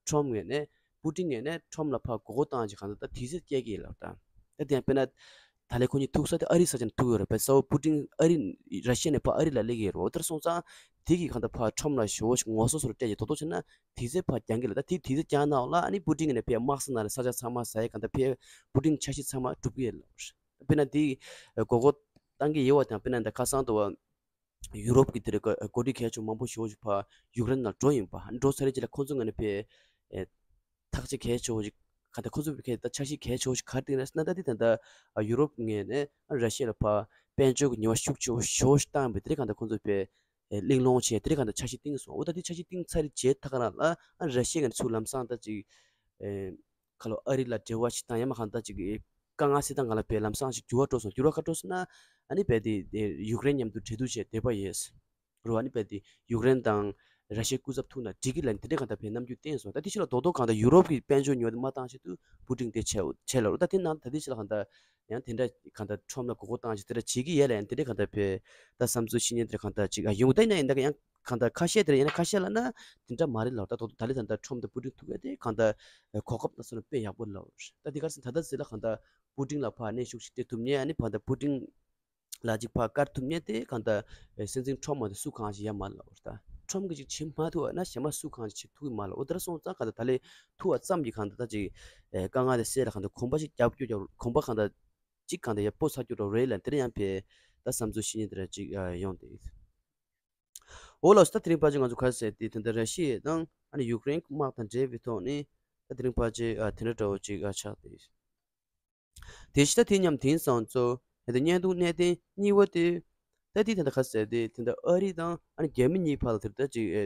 ཁྲོམ་ངོས་ནས་པུ་ཏིན་ངོས་ནས་ཁྲོམ་ལ་ཕར་མགོ་སྐོར་བཏང་ཅིག་གང་ལྟར་ད་དུས་ཚོད་སྐྱེལ་གྱི་ཡོད་ལབ་ད། ད་དེ་ཡང་དཔེར་ན་ད་ལས་ཁོ་གཉིས་ཐུག་ས་དེ་ཨ་རིའི་ས་ཆ་ནས་ཐུག་ཡོད་རེད། བས་གཙོ་བོ་པུ་ཏིན་ཨ་རི་ར་ཤི་ཡ་ནས་ཕར་ཨ་རི་ལ་སླེབས་ཀྱི་ཡོད་རེད། འོ་དེར་སོང་ཙང་དེ་གིས་གང་ལྟར་ཕར་ཁྲོམ་ལ་ཞེ་པོ་ཞིག་ངོ་སོ་སོར་སྤྲད་ཀྱི་དོ་དོ་བྱས་ན་དུས་ཚོད་ཕར་འགྱངས་ཀྱི་ལ་ད་དེ་དུས་ཚོད་འགྱངས་གནང་བ་ལ་ཨ་ནི་པུ་ཏིན་ངོས་ནས་ཕར་དམག་ས་ནང་ལ་ས་ཆ་ཚང་མ་ཟ་ཡ་གང་ལྟར་ཕར་པུ་ཏིན་འཆར་གཞི་ཚང་མ་འགྲུབ་ཀྱི་ཡོད་རེད། དཔེར་ན་དེ་མགོ་སྐོར་བཏང་གི་ཡོད་པ་དང་དཔེར་ན་ད་ཁ་སང་དུ་བ། ཡུ་རོབ་ཀྱི་དེ་རིང་འགོ་ཁྲིད་གལ་ཆེ་མང་པོ་ཞེ་པོ་ཞིག་ཕར་ཡུཀ་རེན་ནང་འགྲོ་ཡིན་པ། འགྲོ་ཚར་རྗེས་ལ་ཁོང་ཚོ་ངོས་ནས་ཕར་ཨེ་ཐག་གཅོད་གལ་ཆེ་བོ་ཞིག་ག་ད་ཁོང་ཚོ་ཕར་ད་འཆར་གཞི་གལ་ཆེ་བོ་ཞིག་ག་རེ་བཏིང་ན་ཟེར་ན་ད་དེ་ད་ལྟ་ཡུ་རོབ་ངོས་ནས་ར་ཤི་ཡ་ལ་ཕར་དཔལ་འབྱོར་གྱི་ཉེས་པ་ཤུགས་ཆེ་བོ་ཞེ་པོ་ཞིག་བཏང་བའི་དེ་རིང་ག་ད་ཁོང་ཚོ་ཕར་ཨེ་གླེང་སློང་བྱས་དེ་རིང་ག་ད་འཆར་གཞི་བཏིང་སོང་། འོ་ད་དེ་འཆར་གཞི་བཏིང་ཚར་རྗེས་ད་ག་རང་ལ་ར་ཤི་ཡ་ངོས་ནས་ཚུར་ལམ་སང་ད་ཅིག་ཨེ། ཁ་ལོ་ཨ་རི་ལ་འབྲེལ་བ་ཞིག་དང་ཡང་མ་གང་ལྟར་ཅིག་དཀའ་ངལ་སེལ་སྟངས་སྒང་ལ་ཕར་ལམ་སང་ཞིག་འགྱུར་བ་འགྲོ་སོང་། འགྱུར་བ་ག་འགྲོ་སོང་ན་ཨ་ནི་ཕར་དེ་དེ་ཡུཀ་རེན་མཉམ་དུ་འབྲེལ་གཏུག་བྱས་བསྡད་པ་ཡིན་རུང་ཨ་ནི་ཕར་དེ་ཡུཀ་རེན་དང་ར་ཤི་ཡའི་སྐུ་ཚབ་ཐུག་ན་འགྲིག་གི་ལབ་ནས་དེ་འདྲའི་གང་ལྟར་ཕར་རྣམ་འགྱུར་བསྟན་སོང་། ད་དེ་ཕྱི་ལ་རྡོག་རྡོག་གང་ལྟར་ཡུ་རོབ་ཀྱི་དཔལ་འབྱོར་ཉོ་བ་དེ་མ་བཏང་ཆེད་དུ་པུ་ཏིན་དེ་བྱས་བྱས་ལ་རུང་ད་དེ་ནང་ད་དེ་ཕྱི་ལ་གང་ལྟར་ཡང་དེ་འདྲ་གང་ལྟར་ཁྲོམ་ལ་མགོ་སྐོར་བཏང་ཞིག་དེ་འདྲ་བྱེད་ཀྱི་ཡོད་ལ་ཡང་དེ་འདྲའི་གང་ལྟར་ཕར་ད་བསམ་ཚུལ་བཤད་མཁན་དེ་འདྲ་གང་ལྟར་ཅིག་ཨ་ཡོང་གི་ད་ཡིན་ན་ཡིན་ད་ག་ཡང་། གང་ལྟར་ཁ་ཤས་དེར་ཡིན་ན་ཁ་ཤས་ལ་ན་དེ་འདྲ་མ་རེད་ལབ། ད་དོ་ད་ལས་ད་ལྟ་ཁྲོམ་དང་པུ་ཏིན་ཐུག་ཡ་དེ་གང་ལྟར་གོ་སྐབས་ད་སོ་ན་དཔེ་ཡག་པོ་ལབ། ད་དེ་ག་རེ་ཟེར་ད་ལྟ་ཟེར་ལ་གང་ལྟར་པུ་ཏིན་ལ་ཕར་གནོན་ཤུགས་ཤིག་སྤྲད་ཐུབ་མཁན་ཨ་ནི་ཕར་ད་པུ་ཏིན་ལ་ཅིག་ཕར་བཀར་ཐུབ་མཁན་དེ་གང་ལྟར་སྲིད་འཛིན་ཁྲོམ་མ་དེ་སུ་གང་ཞིག་ཡ་མ་ལབ། ད་ཁྲོམ་གི་ཅིག་བྱེད་མ་ཐུབ་ན་གཞན་མ་སུ་གང་ཞིག་བྱེད་ཐུབ་ཀྱི་མ་ལབ། འོ་དེ་འདྲ་སོང་ཙང་གང་ལྟར་ད་ལས་ཐུབ་པ་ཙམ་གྱིས་གང་ལྟར་ད་ཅིག་དཀའ་ངལ་དེ་སེལ་ལ་གང་ལྟར་གོམ་པ་ཞིག་རྒྱབ་རྒྱུ་རྒྱབ་གོམ་པ་གང་ལྟར་ཅིག་གང་ལྟར་ཡ་སྤོ་ཚར་རྒྱུ་འདྲ་རེད་ལབ་དེ་འདྲ་ཡང་ཕར་ད་བསམ་ཚུལ་བཤད་མཁན་དེ་འདྲ་ཅིག་ཡོང་དེ། འོ་ལགས་སོ། ད་དེ་རིང་ཕལ་ཆེར་ང་ཚོ་ག་རེ་ཟེར་དེ་དེ་འདྲ་ར་ཤི་ཡ་དང་ཨ་ནི་ཡུཀ་རེན་དམག་དང་འབྲེལ་བའི་ཐོག་ནས་ད་དེ་རིང་ཕལ་ཆེར་ཨ་དེ་འདྲ་འདྲ་བོ་ཅིག་ཨ་ཆགས་ཏེ། དེ་ཕྱི་ད་དེ་མཉམ་དེང་སང་ཚོ་ད་ལྟ་བརྙན་ཐུང་གནད་དོན་གཉིས་པ་དེ་ད་དེ་དེ་འདྲ་ག་རེ་ཟེར་དེ་དེ་འདྲ་ཨ་རི་དང་ཨ་ནི་རྒྱ་མི་གཉིས་བར་ལ་དེ་ད་ཅིག་ཨེ་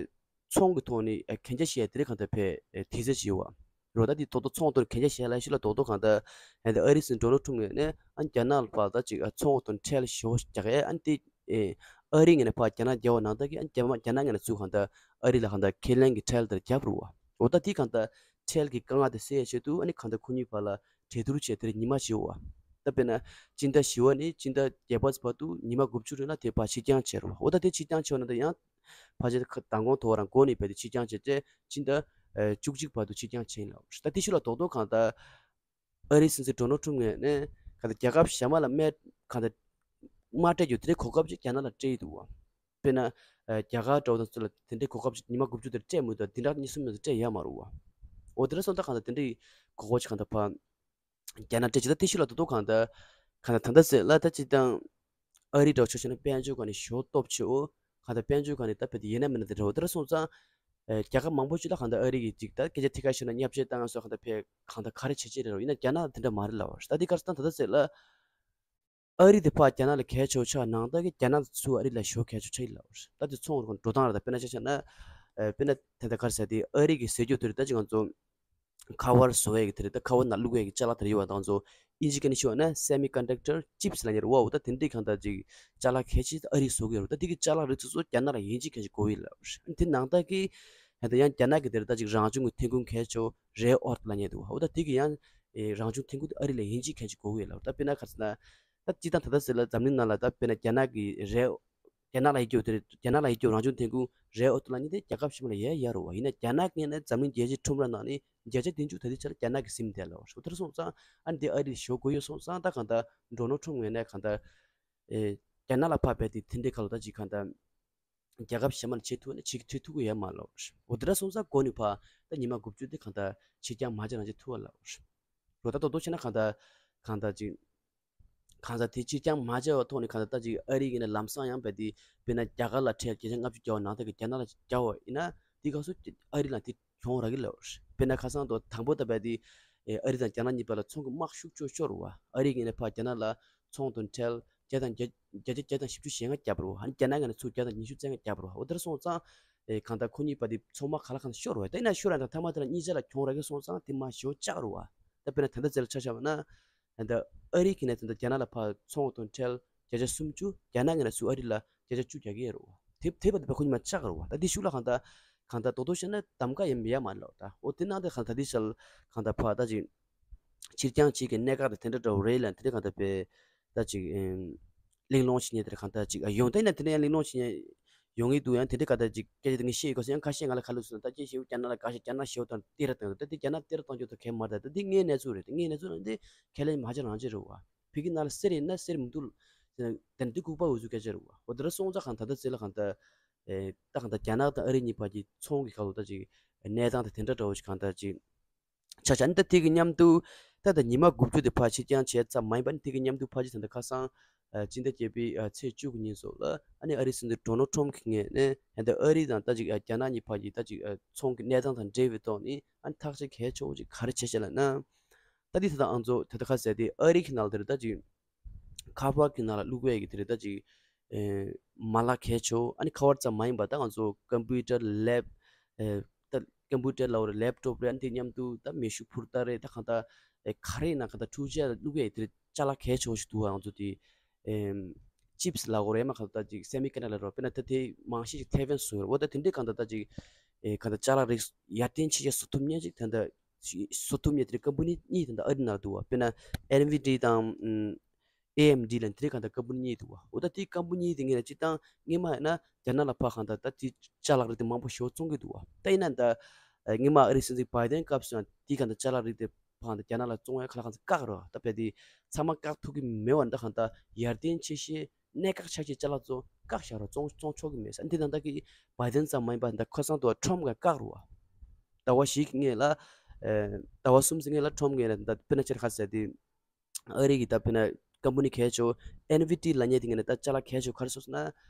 ཚོང་གི་ཐོག་ནས་ཨེ་གན་རྒྱ་བཤད་དེ་རིང་གང་ལྟར་ཕར་ཨེ་དུས་ཚོད་བྱས་པ། རོ་ད་དེ་ཏོག་ཏོག་ཚོང་དོན་གན་རྒྱ་བཤད་ལ་ཤི་ལ་ཏོག་ཏོག་གང་ལྟར་ཨ་ནི་ཨ་རིའི་སྲིད་འཛིན་ཌོ་ནལ་ཁྲུམ་ངོས་ནས་ཨ་ནི་རྒྱ་ནག་ལ་ཕར་ད་ཅིག་ཨ་ཚོང་དོན་ཁྲལ་ཞེ་པོ་རྒྱག་ཨེ་ཨ་ནི་དེ་ཨེ་ཨ་རི་ངོས་ནས་ཕར་རྒྱ་ནག་རྒྱབ་པ་ནང་ལྟར་གྱི་ཨ་ནི་རྒྱ་མ་རྒྱ་ནག་ངོས་ནས་ཚུར་གང་ལྟར་ཨ་རི་ལ་གང་ལྟར་ཁས་ལེན་གྱི་ཁྲལ་དེར་རྒྱབ་རུ་བ། འོ་ད་དེ་གང་ལྟར་ཁྲལ་གྱི་དཀའ་ངལ་དེ་སེལ་ཆེད་དུ་ཨ་ནི་གང་ལྟར་ཁོ་གཉིས་བར་ལ་གྲོས་བསྡུར་བྱས་དེར་ཉི་མ་བཞི་བ། ད་དཔེར་ན་སྤྱི་ཟླ་བཞི་པ་ནས་སྤྱི་ཟླ་བརྒྱད་པ་བར་དུ་ཉི་མ་དགུ་བཅུ་རིང་ལ་དེ་ཕར་ཕྱིར་འགྱངས་བྱས་རེད་བ། འོ་ད་དེ་ཕྱིར་འགྱངས་བྱས་པ་ན་ད་ཡང་ཕལ་ཆེར་མདང་དགོང་ཐོག་རང་འགོ་ནས་བས་དེ་ཕྱིར་འགྱངས་བྱས་ཏེ་སྤྱི་ཟླ་ཨ་བཅུ་གཅིག་བར་དུ་ཕྱིར་འགྱངས་བྱས་ཡིན་ལབ་རེད། ད་དེ་ཤུགས་ལ་རྡོག་རྡོག་གང་ལྟར་ཨ་རིའི་སྲིད་འཛིན་ཌོ་ནལ་ཊམ་ངོས་ནས་གང་ལྟར་རྒྱལ་ཁབ་གཞན་མ་ལ་དམག་གང་ལྟར་དམག་སྤྲད་རྒྱུ་དེ་འདྲའི་གོ་སྐབས་ཅིག་རྒྱ་ནག་ལ་སྤྲད་ཡི་འདུག་བ། དཔེར་ན་ཨ་རྒྱ་གར་འདྲ་བོ་དང་ཚོ་ལ་དེ་འདྲའི་གོ་སྐབས་ཅིག་ཉི་མ་དགུ་བཅུ་དེར་སྤྲད་མི་འདུག་དེ་འདྲ་གཉིས་གསུམ་ཡོད་ཚད་སྤྲད་ཡོད་མ་རེད་བ། འོ་དེ་འདྲ་སོང་ཙང་གང་ལྟར་དེ་འདྲའི་གོ་སྐབས་ཅིག་གང་ལྟར་ཕར་རྒྱ་ནག་སྤྲད་ཅིག་ད་དེ་ཤུགས་ལ་རྡོག་རྡོག་གང་ལྟར་གང་ལྟར་ད་ལྟ་ཟེར་ལ་ད་ཅིག་དང་ཨ་རི་འདྲ་བོ་ཆ་བཞག་ན་དཔལ་འབྱོར་སྒང་ནས་ཞོ་སྟོབས་ཆེའོ། གང་ལྟར་དཔལ་འབྱོར་སྒང་ནས་ད་བལ་དུ་ཡིན་ན་མིན་ན་དེ་འདྲ་བོ་དེ་འདྲ་སོང་ཙང་ཨ་རྒྱལ་ཁབ་མང་པོ་ཅིག་ལ་གང་ལྟར་ཨ་རི་གིས་ཅིག་ད་སྐད་ཆ་ཐད་ཀར་ཞུས་ན་བརྙས་བཅོས་བཏང་སོགས་གང་ལྟར་ཕར་གང་ལྟར་ག་རེ་བྱེད་ཅེས་རེད་རོ། ཡིན་ན་རྒྱ་ནག་དེ་འདྲ་མ་རེད་ལབ་པ་རེད། ད་དེ་ག་རེ་ད་ད་ལྟ་ཟེར་ལ། ཨ་རི་དེ་ཕར་རྒྱ་ནག་ལ་གལ་ཆེ་བོ་ཆགས་ནང་ལྟར་གྱི་རྒྱ་ནག་དེ་ཚུར་ཨ་རི་ལ་ཞོ་གལ་ཆེ་ཆགས་ཡིན་ལབ་པ་རེད། ད་དེ་ཚོང་འགྲོ་སྟངས་རེད། ད་དཔེར་ན་ཆ་བཞག་ན་ཨ་དཔེར་ན་ད་ལྟ་ག་རེ་ཟེར་དེ་ཨ་རི་གི་ཟས་རྒྱུ་དེ་རེད། ད་ཅིག་ང་ཚོ་ཁ་པར་བཟོ་ཡས་ཀྱི་དེ་རེད། ད་ཁ་པར་ནང་བླུག་ཡས་ཀྱི་ཅ་ལག་དེ་རེད་ཡོད་པ་དང་ཚོ་ཨིན་ཇི་སྐད་ནས་ཞུ་བ་ན་semiconductor chips ལབ་མཁན་རེད་བ། འོ་ད་དེ་འདྲའི་གང་ལྟར་ཅིག་ཅ་ལག་གལ་ཆེ་ཨ་རིས་བཟོ་གི་ཡོད་རེད། ད་དེ་གི་ཅ་ལག་རིགས་ཚོ་ཚོ་རྒྱ་ནག་ལ་ཡིན་གཅིག་མིན་གཅིག་དགོས་ཡོད་ལབ་རེད། དེ་ནང་ལྟར་གྱི་ད་ལྟ་ཡང་རྒྱ་ནག་གི་དེ་རེད། ད་ཅིག་རང་བྱུང་གི་ཐོན་ཁུངས་གལ་ཆེ་བོ་རེར་ཨར་ཐི་ལབ་མཁན་འདུག་འོ་ད་དེ་གི་ཡང་ཨེ་རང་བྱུང་ཐོན་ཁུངས་དེ་ཨ་རི་ལ་ཡིན་གཅིག་མིན་གཅིག་དགོས་ཡོད་ལབ་རེད། ད་དཔེར་ན་ག་རེ་ཟེར་ན་ད་སྤྱིར་བཏང་ད་ལྟ་ཟེར་ལ་འཛམ་གླིང་ནང་ལ་ད་དཔེར་ན་རྒྱ་ནག་གི་རེར་རྒྱ་ནག་ལ་ཡོད་རྒྱུ་དེ་རེད། རྒྱ་ནག་ལ་ཡོད་རྒྱུ་རང་བྱུང་ཐོན་ཁུངས་རེར་ཨར་ཐི་ལབ་མཁན་དེ་རྒྱལ་ཁབ་ཕྱི་མ་ལ་ཡར་ཡོད་རེད་བ། ཡིན་ན་རྒྱ་ནག་གི་ངོས་ནས་འཛམ་གླིང་རྒྱལ་སྤྱིའི་ཁྲོམ་ར་ནང་ནས་བརྒྱ་ཆ་བདུན་ཅུ་དེ་དུས་ཆ་ལ་རྒྱ་ནག་གིས་ཟིན་བསྡད་ལབ་པ་རེད། དེ་འདྲ་སོང་ཙང་ཨ་ནི་དེ་ཨ་རི་ལ་ཞོ་དགོས་ཡོད་སོང་ཙང་ད་གང་ལྟར་ཌོ་ནལ་ཊམ་ངོས་ནས་གང་ལྟར་ཨེ་རྒྱ་ནག་ལ་ཕར་བས་དེ་དེ་འདྲའི་ཁ་ལོ་ད་ཅིག་གང་ལྟར་རྒྱལ་ཁབ་གཞན་མ་ལ་བྱེད་ཐུབ་ན་བྱེད་བྱེད་ཐུབ་ཀྱི་ཡོད་མ་ལབ་པ་རེད། འོ་དེ་འདྲ་སོང་ཙང་འགོ་ནས་ཕར་ད་ཉི་མ་དགུ་བཅུ་དེ་གང་ལྟར་ཕྱིར་འགྱངས་མ་བྱས་རང་བྱེད་ཐུབ་པ་ལབ་པ་རེད། རོ་ད་ཏོག་ཏོག་བྱས་ན་གང་ལྟར་གང་ལྟར་ཅིག་གང་ཟག་དེ་ཕྱིར་འགྱངས་མ་བྱས་པའི་ཐོག་ནས་གང་ཟག་ད་ཅིག་ཨ་རི་ཡིན་ན་ལམ་སང་ཡང་བས་དེ་དཔེར་ན་རྒྱ་གར་ལ་ཁྲལ་བརྒྱ་ཆ་ལྔ་བཅུ་བརྒྱབ་པ་ནང་ལྟར་གྱི་རྒྱ་ནག་ལ་བརྒྱབ་པ་ཡིན་ན་དེ་སྐབས་སུ་ཨ་རི་ལ་དེ་གྱོང་རག་གི་ལབ་པ་རེད། དཔེར་ན་ཁ་སང་དུ་དང་པོ་ད་བས་དེ་ཨ་རི་དང་རྒྱ་ནག་གཉིས་བར་ལ་ཚོང་གི་དམག་ཤུགས་ཆེ་ཤོར་བ། ཨ་རི་ཡིན་ན་ཕར་རྒྱ་ནག་ལ་ཚོང་དང་ཁྲལ་བརྒྱ་དང་བརྒྱ་བརྒྱ་ཆ་བརྒྱ་དང་བཞི་བཅུ་ཞེ་ལྔ་བརྒྱབ་པ་རེད། ཨ་ནི་རྒྱ་ནག་གིས་ནི་ཚུར་བརྒྱ་དང་ཉི་ཤུ་རྩ་ལྔ་བརྒྱབ་པ་རེད། འོ་དེ་འདྲ་སོང་ཙང་ཨེ་གང་ལྟར་ཁོ་གཉིས་བར་དེ་ཚོང་དམག་ག་ལ་གང་ཤོར་བ། ད་ཡིན་ན་ཤོར་ཡང་ད་ཐ་མ་དེ་ལ་གཉིས་ཆ་ལ་གྱོང་རག་གི་སོང་ཙང་དེ་མར་ཞེ་པོ་བཅག་རེད་བ། ད་དཔེར་ན་ད་ལྟ་ཚེ་ལ་ཆ་བཞག་པ་ན། ད་ལྟ་ཨ་རི་གིས་ནས་ད་ལྟ་རྒྱ་ནག་ལ་ཕར་ཚོང་དང་ཁྲལ་བརྒྱ་ཆ་སུམ་ཅུ། རྒྱ་ནག་གིས་ནས་ཚུར་ཨ་རི་ལ་བརྒྱ་ཆ་བཅུ་རྒྱག་གི་ཡོད་རེད་བ། དེ་དེ་བར་དུ་བས་ཁོ་གཉིས་མར་བཅག་རེད་བ། ད་དེ་ཤུགས་ལ་གང་ལྟར་གང་ལྟར་རྡོག་རྡོག་བཤད་ན་གདམ་ག་ཡིན་ཡ་མ་རེད་ལབ། ད་འོ་དེ་ནང་དེ་གང་ལྟར་དེ་ཤལ་གང་ལྟར་ཕར་ད་ཅིག་ཕྱིར་འགྱངས་བྱེད་ཀྱི་གནད་འགག་དེ་དེ་འདྲ་འདྲ་བོ་རེད་ལབ་དེ་འདྲ་གང་ལྟར་བས། ད་ཅིག་ཨེམ། གླེང་སློང་བྱེད་མཁན་དེར་གང་ལྟར་ཅིག་ཨ་ཡོང་། ད་ཡིན་ན་དེ་འདྲ་ཡང་གླེང་སློང་བྱེད་མཁན་ཡོང་གི་འདུག་ཡང་དེ་འདྲའི་ག་ད་ཅིག་སྐད་ཆ་དེ་ངས་བཤད་ཡོད་ག་སོང་། ཡང་ཁ་ཤས་ང་ལ་ག་ལབ་སོང་ན། ད་ཅིག་ཞེ་པོ་རྒྱ་ནག་ལ་དགའ་ཤག་རྒྱ་ནག་ཞེ་པོ་དང་སྟེར་བཏང་ཡོད། ད་དེ་རྒྱ་ནག་སྟེར་བཏང་རྒྱུ་དང་གལ་མ་རེད། ད་དེ་ངའི་གནས་ཚུལ་རེད། དེ་ངའི་གནས་ཚུལ་ནང་དེ་ཁས་ལེན་མ་བྱེད་རང་བྱེད་རེད་བ། ཕ་གི་ནང་ལ་གསེར་ཡིན་ན་གསེར་མི་འདུག་དེ་ནས་དེ་ལྐུགས་པ་འོས་ཚུལ་སྐད་ཆ་རེད་བ། འོ་དེ་འདྲ་སོང་ཙང་གང་ད་ད་ཚེ་ལ་གང་ད་ཨེ་ད་གང་ད་རྒྱ་ནག་དང་ཨ་རི་གཉིས་བར་གྱི་ཚོང་གི་ཁ་ལོ་ད་ཅིག་གནས་སྟངས་དེ་དེ་འདྲ་འདྲ་བོ་ཞིག་གང་ད་ཅིག་ཆ་ཆ་ནི་ད་དེ་གི་མཉམ་དུ་ད་ད་ཉི་མ་དགུ་བཅུ་དེ་ཕར་ཕྱིར་འགྱངས་བྱས་ཙམ་མ་ཡིན་པ་ནི་དེ་གི་མཉམ་དུ་ཕར་ཕྱིར་ད་ལྟ་ཁ་སང་ཨ་སྤྱི་ཟླ་བརྒྱད་པའི་ཨ་ཚེས་བཅུ་གི་ཉིན་སོགས་ལ་ཨ་ནི་ཨ་རིའི་སྲིད་འཛིན་ཌོ་ནལ་ཊམ་གྱི་ངོས་ནས་ད་ལྟ་ཨ་རི་དང་ད་ཅིག་ཨ་རྒྱ་ནག་གཉིས་བར་གྱི་ད་ཅིག་ཨ་ཚོང་གི་གནས་སྟངས་དང་འབྲེལ་བའི་ཐོག་ནས་ཨ་ནི་ཐག་གཅོད་གལ་ཆེ་བོ་ཅིག་ག་རེ་བྱས་ཤག་ལབ་ན། ད་དེ་ད་ལྟ་ང་ཚོ་ད་ལྟ་ཁ་ཟེར་དེ་ཨ་རི་གི་ནང་ལ་དེ་རེད། ད་ཅིག་ཁ་པར་གྱི་ནང་ལ་བླུག་པའི་གི་དེ་རེད། ད་ཅིག་ཨེ་མ་ལག་གལ་ཆེ་བོ། ཨ་ནི་ཁ་པར་ཙམ་མ་ཡིན་པ་ད་ང་ཚོ་ཀམ་པུ་ཊར་ལེབ་ཨེ་ད་ཀམ་པུ་ཊར་ལབ་དགོས་རེད། ལེབ་ཊོབ་རེད། ཨ་ནི་དེ་མཉམ་དུ་ད་མེ་ཤུགས་འཕུར་མདའ་རེད། ད་གང་ལྟར་ཨེ་ག་རེ་ཡིན་ན་གང་ལྟར་འཕྲུལ་ཆས་ལ་བླུག་པའི་དེ་རེད། ཅ་ལག་གལ་ཆེ་བོ་ཞིག་འདུག་བ། ང་ཚོ་དེ་ཨེམ་ཅིབ་སི་ལབ་དགོས་རེད། མ་གང་ལྟར་ཅིག་སེ་མི་ཀོན་ཌག་ཊར་ལབ་རོགས། དཔེར་ན་ད་དེ་མང་ཤས་ཤིག་ཐེ་ཝན་བཟོ་ཡོད་རེད། འོ་ད་དེ་འདྲའི་གང་ལྟར་ད་ཅིག་ཨེ་གང་ལྟར་ཅ་ལག་རིགས་ཡར་ཐོན་ཆེ་ཤོས་བཟོ་ཐུབ་མཁན་ཅིག་ད་ལྟ་བཟོ་ཐུབ་མཁན་དེ་རིགས་ཀམ་པ་ནི་གཉིས་དེ་འདྲ་ཨ་རི་ནང་འདུག་བ། དཔེར་ན་ཨེན་ཝི་ཌི་དང་ཨེ་ཨེམ་ཌི་ལ་དེ་རིགས་གང་ལྟར་ཀམ་པ་ནི་གཉིས་འདུག་བ། འོ་ད་དེ་ཀམ་པ་ནི་དེ་ངས་ལ་སྤྱིར་བཏང་སྔོན་མ་ཡིན་ན་རྒྱ་ནག་ལ་ཕར་གང་ལྟར་ད་དེ་ཅ་ལག་རིགས་དེ་མང་པོ་ཞེ་པོ་བཙོང་གི་འདུག་བ། ད་ཡིན་ན་ད་སྔོན་མ་ཨ་རིའི་སྲིད་འཛིན་བྷའི་ཌེན་སྐབས་སུ་ཡང་དེ་གང་ལྟར་ཅ་ལག་རིགས་དེ་ཕར་གང་ལྟར་རྒྱ་ནག་ལ་བཙོང་ཡ་ཁ་ལག་གང་ལྟར་བཀག་རོགས། ད་བས་དེ་ཚང་མ་བཀག་ཐུབ་ཀྱི་མེད་པ་འདྲ། གང་ལྟར་ཡར་ཐོན་ཆེ་ཤོས་གནད་འགག་ཆགས་ཀྱི་ཅ་ལག་ཚོ་བཀག་བཞག་རོགས། བཙོང་བཙོང་ཆོག་གི་མེད་ཟེར། འདི་ནང་ལྟར་གྱི་བྷའི་ཌེན་ཙམ་མ་ཡིན་པ་འདི་ཁ་སང་དུ་ཊམ་གྱིས་བཀག་རེད་བ། ཟླ་བ་བཞི་གི་སྔོན་ལ་ཨེ་ཟླ་བ་གསུམ་ཙམ་སྔོན་ལ་ཊམ་གྱིས་ནས་ད་དཔེར་ན་ཆེར་ཁ་ཟེར་དེ་ཨ་རི་གི་ད་དཔེར་ན་ཀམ་པ་ནི་གལ་ཆེ་བོ་ཨེན་ཝི་ཌི་ལབ་མཁན་དེ་ངས་ནས་ད་ཅ་ལག་གལ་ཆེ་བོ་ག་རེ་བཟོས་སོང་ན་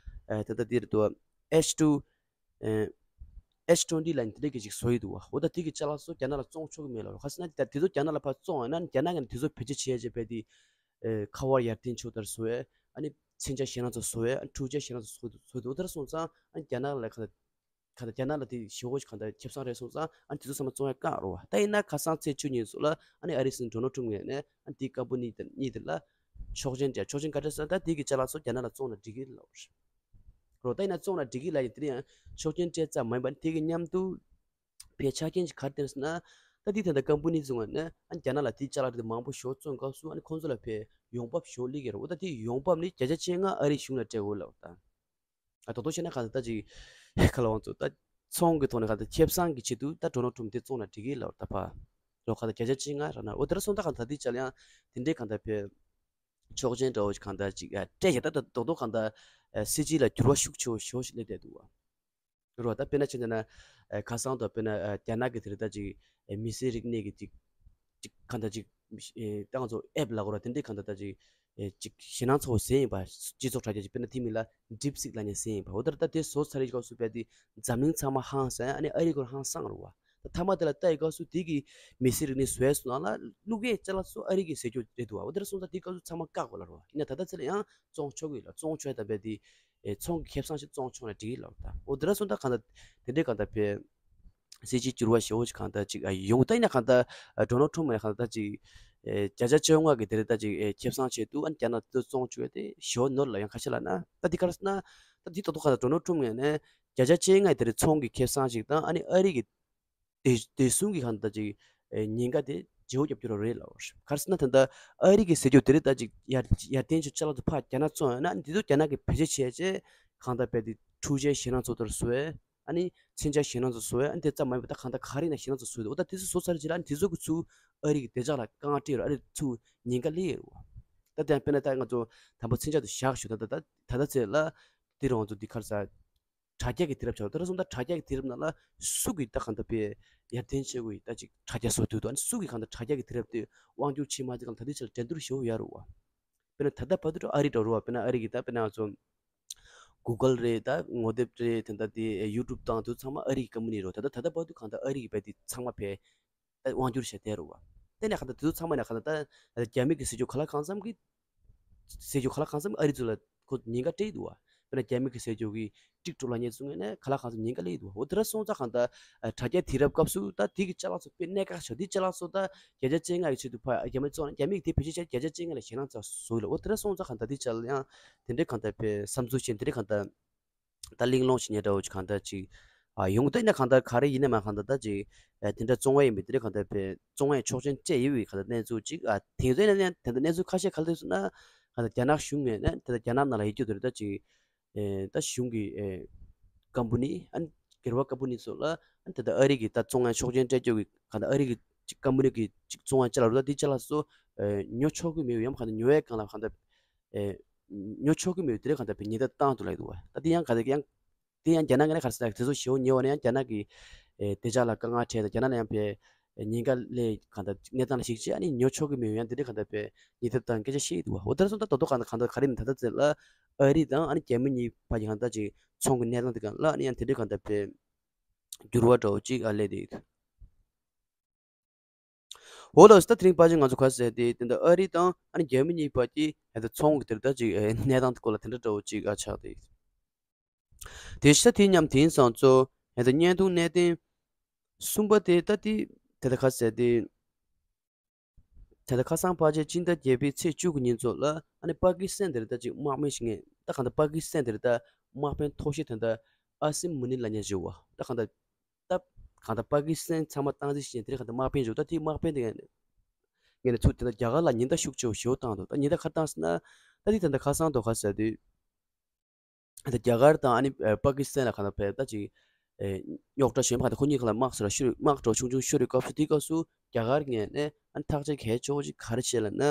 ཨེ་ད་ལྟ་འདིར་དུ་ཨེཆ་ཊུ་ཨེ་ཨེཆ་ཊུ་ཝེན་ཊི་ལབ་མཁན་དེ་འདྲ་གི་ཅིག་བཟོ་ཡི་འདུག་བ། འོ་ད་དེ་གི་ཅ་ལག་ཚོ་རྒྱ་ནག་ལ་བཙོང་ཆོག་གི་མེད་ལབ། ཁ་སང་ན་དེ་ད་དེ་ཚོ་རྒྱ་ནག་ལ་ཕར་བཙོང་བ་ན་རྒྱ་ནག་གིས་དེ་ཚོ་བེད་སྤྱོད་བྱེད་བྱེད་པའི་དེ་ཨེ་ཁ་པར་ཡར་ཐོན་ཆོག་ལྟར་བཟོ་བས། ཨ་ནི་མཚོན་ཆ་གཞན་རང་ཚོ་བཟོ་བས། ཨ་ནི་འཕྲུལ་ཆས་གཞན་རང་ཚོ་བཟོ་འདུག་བཟོ་འདུག་འོ་ད་སོང་ཙང་ཨ་ནི་རྒྱ་ནག་ལ་ག་ད་ག་ད་རྒྱ་ནག་ལ་དེ་ཞེ་པོ་ཞིག་ག་ད་ཁེ་བཟང་རེད་སོང་ཙང་ཨ་ནི་དེ་ཚོ་ཚང་མ་བཙོང་ཡ་བཀག་རོགས། ད་ཡིན་ན་ཁ་སང་ཚེས་བཅུ་ཉིན་སོགས་ལ་ཨ་ནི་ཨ་རིའི་སྲིད་འཛིན་ཌོ་ནལ་ཊམ་ངོས་ནས་ཨ་ནི་དེའི་ཀམ་པ་ནི་དེ་གཉིས་དེ་ལ་ཆོག་མཆན་སྤྲད། ཆོག་མཆན་ག་འདྲ་ཟེར་ན་ད་དེ་གི་ཅ་ལག་ཚོ་རྒྱ་ནག་ལ་བཙོང་ན་འགྲིག་གི་ལབ་རོགས། ད་ཡིན་ན་བཙོང་ན་འགྲིག་གི་ལབ་ཡིན། དེ་ཡང་ཆོག་མཆན་སྤྲད་ཙམ་མ་ཡིན་པར་དེ་གི་མཉམ་དུ་ཕའི་ཆ་རྐྱེན་ཅིག་ག་རེ་བསྟན་ཟེར་ན། ད་དེ་ད་ལྟ་ཀམ་པ་ནི་བཟུང་བ་ནས་ཨ་ནི་རྒྱ་ནག་ལ་དེ་ཅ་ལག་དེ་མང་པོ་ཞོ་བཙོང་སྐབས་སུ་ཨ་ནི་ཁོང་ཚོ་ལ་ཕའི་ཡོང་འབབ་ཞོ་སླེབས་ཀྱི་རེད། འོ་ད་དེ་ཡོང་འབབ་ནི་བརྒྱ་ཆ་བཅོ་ལྔ་ཨ་རིའི་གཞུང་ལ་སྤྲད་དགོས་ལབ་ད། ཨ་ད་དོ་བཤད་ན་གང་ལྟར་ད་ཅིག་ཁ་ལ་དབང་ཚོ་ད་ཚོང་གི་ཐོག་ནས་གང་ལྟར་ཁེ་བཟང་གི་ཆེད་དུ་ད་ཌོ་ནལ་ཊམ་དེ་བཙོང་ན་འགྲིག་གི་ལབ་ད་ཕ། རོ་གང་ལྟར་བརྒྱ་ཆ་བཅོ་ལྔ་རག་ན་འོ་དེ་ར་སོང་ད་གང་ལྟར་དེ་ཅ་ལག་ཡང་དེ་འདྲའི་གང་ལྟར་ཕའི་ཆོག་མཆན་འདྲ་བོ་ཞིག་གང་ལྟར་ཅིག་ཨ་སྤྲད་ཡ་ད་ད་རྡོག་རྡོག་གང་ལྟར་ཨ་སྲིད་ཇུས་ལ་འགྱུར་བ་ཤུགས་ཆེ་བོ་ཞིག་སླེབས་བསྡད་འདུག་བ། རོ་ད་དཔེར་ན་ཆ་བཞག་ན་ཨ་ཁ་སང་དང་དཔེར་ན་ཨ་རྒྱ་ནག་གི་དེ་རེད་ད་ཅིག་ཨ་མི་སེར་རིག་གནས་ཀྱི་ཅིག་ཅིག་གང་ལྟར་ཅིག་ཨེ་ད་ང་ཚོ་ཨེབ་ལ་གོ་ར་དེ་འདྲའི་གང་ལྟར་ད་ཅིག་ཨེ་ཅིག་ཞེད་སྣང་ཚ་བོ་ཟེར་ཡིན་པ། སྤྱི་ཚོགས་དྲ་རྒྱ་ཅིག་དཔེར་ན་དེ་མིང་ལ་ཌིབ་སིག་ལབ་ནས་ཟེར་ཡིན་པ། འོ་ད་ད་དེ་བཟོ་ཚར་བའི་སྐབས་སུ་དཔེ་དེ་འཛམ་གླིང་ཚང་མ་ཧང་སངས་ཨ་ནི་ཨ་རི་གོ་ར་ཧང་སངས་རུ་བ། ད་མཐའ་མ་དེ་ལ་ལྟ་ཡི་སྐབས་སུ་དེ་གི་མི་སེར་རིག་གནས་བཟོ་ཡས་སུ་ནང་ལ་བླུག་ཡས་ཅ་ལག་ཚོ་ཨ་རི་གི་ཟས་སྐྱོ་རེད་འདུག་བ། འོ་དེར་སོང་ཙང་དེ་སྐབས་སུ་ཚང་མ་བཀག་དགོས་ལ་རོ། ཡིན་ན་ད་ལྟ་ཚེ་ལ་ཡང་བཙོང་ཆོག་གི་ལ་བཙོང་ཆོག་ཡ་ད་བས་དེ་ཨེ་ཚོང་གི་ཁེ་བཟང་ཞིག་བཙོང་ཆོག་ན་འགྲིག་གི་ལ་ད། འོ་དེར་སོང་ཙང་གང་ལྟར་དེ་འདྲའི་གང་ལྟར་བས་སྲིད་ཇུས་འགྱུར་བ་ཞེ་བོ་ཞིག་གང་ལྟར་ཅིག་ཨ་ཡོང་ད་ཡིན་ན་གང་ལྟར་ཌོ་ནལ་ཊམ་ཡང་གང་ལྟར་ཅིག་ཨེ་བརྒྱ་ཆ་བཅོ་ལྔ་གི་དེ་རེད་ད་ཅིག་ཨེ་ཁེ་བཟང་ཆེད་དུ་ཨ་ནི་རྒྱ་ནག་དེ་བཙོང་ཆོག་ཡ་དེ་ཞེ་བོ་ནོར་ལ་ཡང་ཁ་ཤས་ལ་ན་ད་དེ་ག་རེ་ཟེར་ན་ད་དེ་ད་དུང་གང་ལྟར་ཌོ་ནལ་ཊམ་ཡང་ནས་བརྒྱ་ཆ་བཅོ་ལྔ་དེ་རེད་ཚོང་གི་ཁེ་བཟང་ཞིག་དང་ཨ་ནི་ཨ་རི་གི་དེ་དེ་གསུམ་གྱི་གང་ལྟར་ཅིག་ཨེ་ཉེན་ཁ་དེ་ཇེ་བོ་རྒྱབ་རྒྱུ་རེད་ལབ། ག་རེ་ཟེར་ན་ད་ལྟ་ཨ་རི་གི་ཟས་རྒྱུ་དེ་རིགས་ད་ཅིག་ཡར་ཡར་ཐོན་ཆེ་ཅ་ལག་ཚོ་ཕར་རྒྱ་ནག་བཙོང་ཡོད་ན་འདི་ཚོ་རྒྱ་ནག་གིས་བེད་སྤྱོད་བྱས་རྗེས་གང་ལྟར་རྦད་དེ་འཁྲུག་ཆའི་ཞེད་སྣང་ཚོ་དེར་བཟོ་བས་ཨ་ནི་མཚོན་ཆའི་ཞེད་སྣང་ཚོ་བཟོ་བས་ཨ་ནི་དེ་ཙམ་མ་ཡིན་པ་ད་གང་ལྟར་ག་རེ་ཡིན་ན་ཞེད་སྣང་ཚོ་བཟོ་ཡོད་འོ་ད་དེ་ཚོ་བཟོ་ཚར་རྗེས་ལ་ཨ་ནི་དེ་ཚོ་གི་ཚུར་ཨ་རི་གི་བདེ་འཇགས་ལ་དཀའ་ངལ་སྤྲད་ཡོད་རེད། ཨ་རི་ཚུར་ཉེན་ཁ་སླེབས་ཡོད་རེད་བ། ད་དེ་ཡང་དཔེར་ན་ད་ང་ཚོ་དང་པོ་མཚོན་ཆ་དེ་བཞག་ཞོག་ད་ད་ད་ད་ལྟ་ཚེ་ལ་དེ་རང་ཚོ་འདི་ག་རེ་ཟེར། དྲ་རྒྱ་གི་དུས་རབས་ཆགས་ད་རེས་སོང་ད་དྲ་རྒྱ་གི་དུས་རབས་ནང་ལ་སུ་གིས་ད་གང་ལྟར་དཔེ་ཡར་ཐོན་བྱེད་དགོས་ཡིན་ད་ཅིག་དྲ་རྒྱ་བཟོ་དུས་དང་སུ་གིས་གང་ལྟར་དྲ་རྒྱ་གི་དུས་རབས་དེ་དབང་སྒྱུར་བྱེད་མ་བྱེད་གང་ལ་ད་ལྟའི་ཆར་འགྲན་བསྡུར་ཞེ་པོ་ཡོད་རེད་བ། དཔེར་ན་ད་ལྟ་བར་དུ་ཨ་རི་འདྲ་རུ་བ་དཔེར་ན་ཨ་རི་གི་ད་དཔེར་ན་ང་ཚོ་གུ་གལ་རེད་ད་ངོ་དེབ་རེད་དེ་འདྲ་དེ་ཡུ་ཊུབ་དང་དུ་ཚང་མ་ཨ་རི་གི་ཀམ་པ་ནི་རེད་ད་ད་ད་ལྟ་བར་དུ་གང་ལྟར་ཨ་རི་གི་བས་དེ་ཚང་མ་ཕེ། དབང་སྒྱུར་བྱས་བསྡད་རུ་བ། དེ་ནས་གང་ལྟར་དེ་ཚོ་ཚང་མ་ནས་གང་ལྟར་ད་རྒྱ་མི་གི་ཟས་རྒྱུ་ག་ལ་གང་འཚམ་གི་ཟས་རྒྱུ་ག་ལ་གང་འཚམ་ཨ་རི་ཚོ་ལ་ཁོ་ཉེན་ཁ་སྤྲད་འདུག་བ། དཔེར་ན་རྒྱ་མི་གི་ཟས་རྒྱུ་གི་ཀྲིག་ཀྲོག་ལ་ཉེ་ཚུ་ངོས་ནས་ག་ལ་གང་འཚམ་ཉེན་ཁ་སླེབས་འདུག་བ། འོ་དེ་ར་སོང་ཙང་གང་ལྟར་དྲ་རྒྱ་དུས་རབས་སྐབས་སུ་ད་དེ་གི་ཅ་ལག་ཚོ་དཔེ་གནད་འགག་ཆགས་དེ་ཅ་ལག་ཚོ་ད་བརྒྱ་ཆ་བཅོ་ལྔ་གི་ཆེད་དུ་ཕ་རྒྱ་མི་ཚོ་རྒྱ་མི་གི་དེ་བེད་སྤྱོད་བྱས་བརྒྱ་ཆ་བཅོ་ལྔ་ལ་ཞེད་སྣང་ཚ་བཟོ་གི་ལ་འོ་དེ་ར་སོང་ཙང་གང་ལྟར་དེ་ཅ་ལག་ཡང་དེ་འདྲའི་གང་ལྟར་བས་བསམ་ཚུལ་བྱས་དེ་འདྲའི་གང་ལྟར། ད་གླེང་སློང་བྱེད་མཁན་འདྲ་བོ་ཅིག་གང་ལྟར་ཅིག་ཨ་ཡོང་ད་ན་གང་ལྟར་ག་རེ་ཡིན་ན་མ་གང་ལྟར་ད་ཅིག་ཨ་དེ་འདྲ་བཙོང་བ་ཡིན་པའི་དེ་འདྲ་གང་ལྟར་བས་བཙོང་བའི་ཆོག་མཆན་སྤྲད་ཡོད་པའི་གང་ལྟར་གནས་ཚུལ་ཅིག་ཨ་དེང་དུས་ནས་ནས་དེ་འདྲ་གནས་ཚུལ་ཁ་ཤས་ག་ལ་དེ་སོང་ན་གང་ལྟར་རྒྱ་ནག་གཞུང་ངོས་ནས་དེ་འདྲ་རྒྱ་ནག་ནང་ལ་ཡོད་རྒྱུ་དེ་རེད་ད་ཅིག་ཨེ་ད་གཞུང་གི་ཨེ་ཀམ་པ་ནི་ཨ་ནི་སྒེར་པ་ཀམ་པ་ནི་ཚོ་ལ་ཨ་ནི་དེ་ལྟར་ཨ་རི་གི་ད་བཙོང་བའི་ཆོག་མཆན་སྤྲད་རྒྱུ་གི་གང་ལྟར་ཨ་རི་གི་ཅིག་ཀམ་པ་ནི་གི་ཅིག་བཙོང་བའི་ཅ་ལག་རུ་ད་དེ་ཅ་ལག་ཚོ་ཨེ་ཉོ་ཆོག་གི་མེད་ཡོད་ཡང་གང་ལྟར་ཉོ་བའི་སྒང་ལ་གང་ལྟར། ཨེ། ཉོ་ཆོག་གི་མེད་དེ་རེད་གང་ལྟར་བས་ཉེན་བརྡ་བཏང་འདུག་ལབ་འདུག་བ། ད་དེ་ཡང་ག་དེ་ཡང་། དེ་ཡང་རྒྱ་ནག་གི་ནས་ག་རེ་ཟེར་ན་དེ་ཚོ་ཞེ་པོ་ཉེ་བ་ནས་ཡང་རྒྱ་ནག་གི་ཨེ་བདེ་འཇགས་ལ་དཀའ་ངལ་འཕྲད་དང་རྒྱ་ནག་ལ་ཡང་བས་ཉེན་ཁ་ལས་གང་ལྟར་གནས་སྟངས་ལ་གཞིགས་བྱས་ཨ་ནི་ཉོ་ཆོག་གི་མེད་ཡང་དེ་འདྲ་གང་ལྟར་བས་ཉེན་བརྡ་བཏང་སྐད་ཆ་བཤད་འདུག་བ། འོ་དེར་སོང་ད་ད་དོ་གང་ལྟར་གང་ལྟར་ག་རེ་མིན་ད་ལྟ་ཚེ་ལ་ཨ་རི་དང་ཨ་ནི་རྒྱ་མི་གཉིས་བར་གྱི་གང་ལྟར་ཅིག་ཚོང་གི་གནས་སྟངས་དེ་གང་ལ་ཨ་ནི་ཡང་དེ་འདྲ་གང་ལྟར་བས་འགྱུར་བ་འདྲ་བོ་ཅིག་ཨ་ལས་དེ། འོ་ལགས་སོ། ད་དེ་རིང་ཕལ་ཆེར་ང་ཚོ་ག་རེ་ཟེར་ཏེ་དེ་འདྲ་ཨ་རི་དང་ཨ་ནི་རྒྱ་མི་གཉིས་བར་གྱི་ཧེ་ད་ཚོང་གི་དེར་ད་ཅིག་ཨེ་གནས་སྟངས་དེ་སྐོར་ལ་དེ་འདྲ་འདྲ་བོ་ཅིག་ཨ་ཆགས་ཏེ། དེ་ཤ་དེ་མཉམ་དེང་སང་ཚོ་ཧེ་ད་བརྙན་ཐུང་གནད་དོན་གསུམ་པ་དེ་ད་དེ་དེ་ད་ག་རེ་ཟེར་ཏེ། དེ་ད་ཁ་སང་ཕལ་ཆེར་སྤྱི་ཟླ་བརྒྱད་པའི་ཚེས་བཅུ་གི་ཉིན་ཚོ་ལ་ཨ་ནི་པ་ཀི་སི་ཐན་དེར་ད་ཅིག་དམག་དཔོན་ཞིག་ངས་ད་གང་ད་པ་ཀི་སི་ཐན་དེར་ད་དམག་དཔོན་མཐོ་ཤོས་དེ་ད་ཨ་སིམ་མུ་ནི་ལ་ཉ་ཞུ་བ་ད་གང་ད། ད་གང་ལྟར་པ་ཀི་སི་ཐན་ཚང་མ་སྟངས་འཛིན་བྱེད་མཁན་དེ་རིང་གང་ལྟར་དམག་དཔོན་བྱུང་ད་དེའི་དམག་དཔོན་དེ་ངས་ངས་ནས་ཚུར་དེ་ལྟར་རྒྱ་གར་ལ་ཉེན་བརྡ་ཤུགས་ཆེ་བོ་ཞེ་པོ་བཏང་འདུག་ད་ཉེན་བརྡ་ག་བཏང་ཟེར་ན་ད་དེ་ད་ལྟ་ཁ་སང་དུ་ག་ཟེར་དུས་ད་རྒྱ་གར་དང་ཨ་ནི་པ་ཀི་སི་ཐན་ལ་གང་ལྟར་བས་ད་ཅིག་རྙོག་དྲ་ཞེ་པོ་གང་ལྟར་ཁོ་གཉིས་ཁ་ལ་དམག་ཟེར་ལ་ཤོར་དམག་གྲོགས་ཆུང་ཆུང་ཤོར་བའི་སྐབས་སུ་དེའི་སྐབས་སུ་རྒྱ་གར་ངོས་ནས་ཨ་ནི་ཐག་གཅོད་གལ་ཆེ་བོ་ཅིག་ག་རེ་བྱས་ལབ་ན།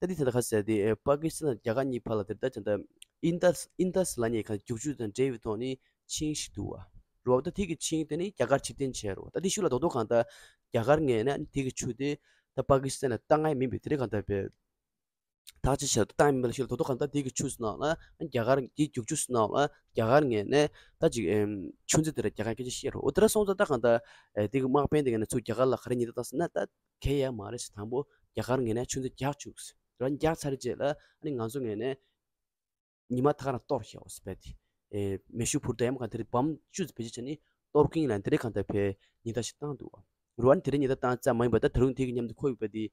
ད་དེ་ད་ལྟ་ག་ཟེར་དེ་པ་ཀི་སི་ཐན་དང་རྒྱ་གར་གཉིས་བར་ལ་དེ་ད་ད་ལྟ་ཨིན་དཱས་ཨིན་དཱས་ལ་ཉེ་གང་རྒྱུག་ཆུ་དང་འབྲེལ་བའི་ཐོག་ནས་ཆིངས་ཤིག་འདུག་བ། རོ་ད་དེ་གི་ཆིངས་དེ་ནི་རྒྱ་གར་ཕྱིར་འཐེན་བྱས་རོ། ད་དེ་ཤུགས་ལ་རྡོག་རྡོག་གང་ལྟར་རྒྱ་གར་ངོས་ནས་དེ་གི་ཆུ་དེ་ད་པ་ཀི་སི་ཐན་ལ་བཏང་ཡ་མིན་པའི་དེ་རིང་གང་ལྟར་བས་ཐག་གཅོད་བྱས་རོ། བཏང་ཡ་མིན་པ་ལ་ཤུགས་ལ་རྡོག་རྡོག་གང་ལྟར་དེ་གི་ཆུ་ནང་ལ་རྒྱ་གར་གྱི་རྒྱུག་ཆུ་ནང་ལ་རྒྱ་གར་ངོས་ནས་ད་ཅིག་ཆུ་མཛོད་དེ་ལ་རྒྱ་གར་སྐད་ཆ་བཤད་རོ། འོ་དེ་ར་སོང་ཙང་ད་གང་ལྟར་དེ་གི་དམག་དཔོན་དེ་ངོས་ནས་ཚུར་རྒྱ་གར་ལ་ག་རེ་ཉེན་བརྡ་བཏང་ཟེར་ན་ད་གལ་ཡ་མ་རེད་ཟེར། དང་པོ་རྒྱ་གར་ངོས་ནས་ཆུ་མཛོད་རྒྱག་བཅུག་ཟེར་ར། རྒྱག་ཚར་རྗེས་ལ་ཨ་ནི་ང་ཚོ་ངོས་ནས་ཉི་མ་ཐག་རང་གཏོར་བཞག་ཟེར་བས་དེ། ཨེ་མེ་ཤུགས་འཕུར་མདའ་ཡམ་གང་དེ་རིགས་བམ་བཅུ་ཙམ་བེད་སྤྱོད་བྱས་ནས་གཏོར་གིན་ལ་དེ་རིང་གང་ལྟར་བས་ཉེན་བརྡ་ཞིག་བཏང་འདུག་བ། རུ་ཨ་ནི་དེ་རིང་ཉེན་བརྡ་བཏང་ཙམ་མ་ཡིན་པ་ད་ད་རུང་དེ་གི་མཉམ་དུ་ཁོ་ཡོད་པ་དེ་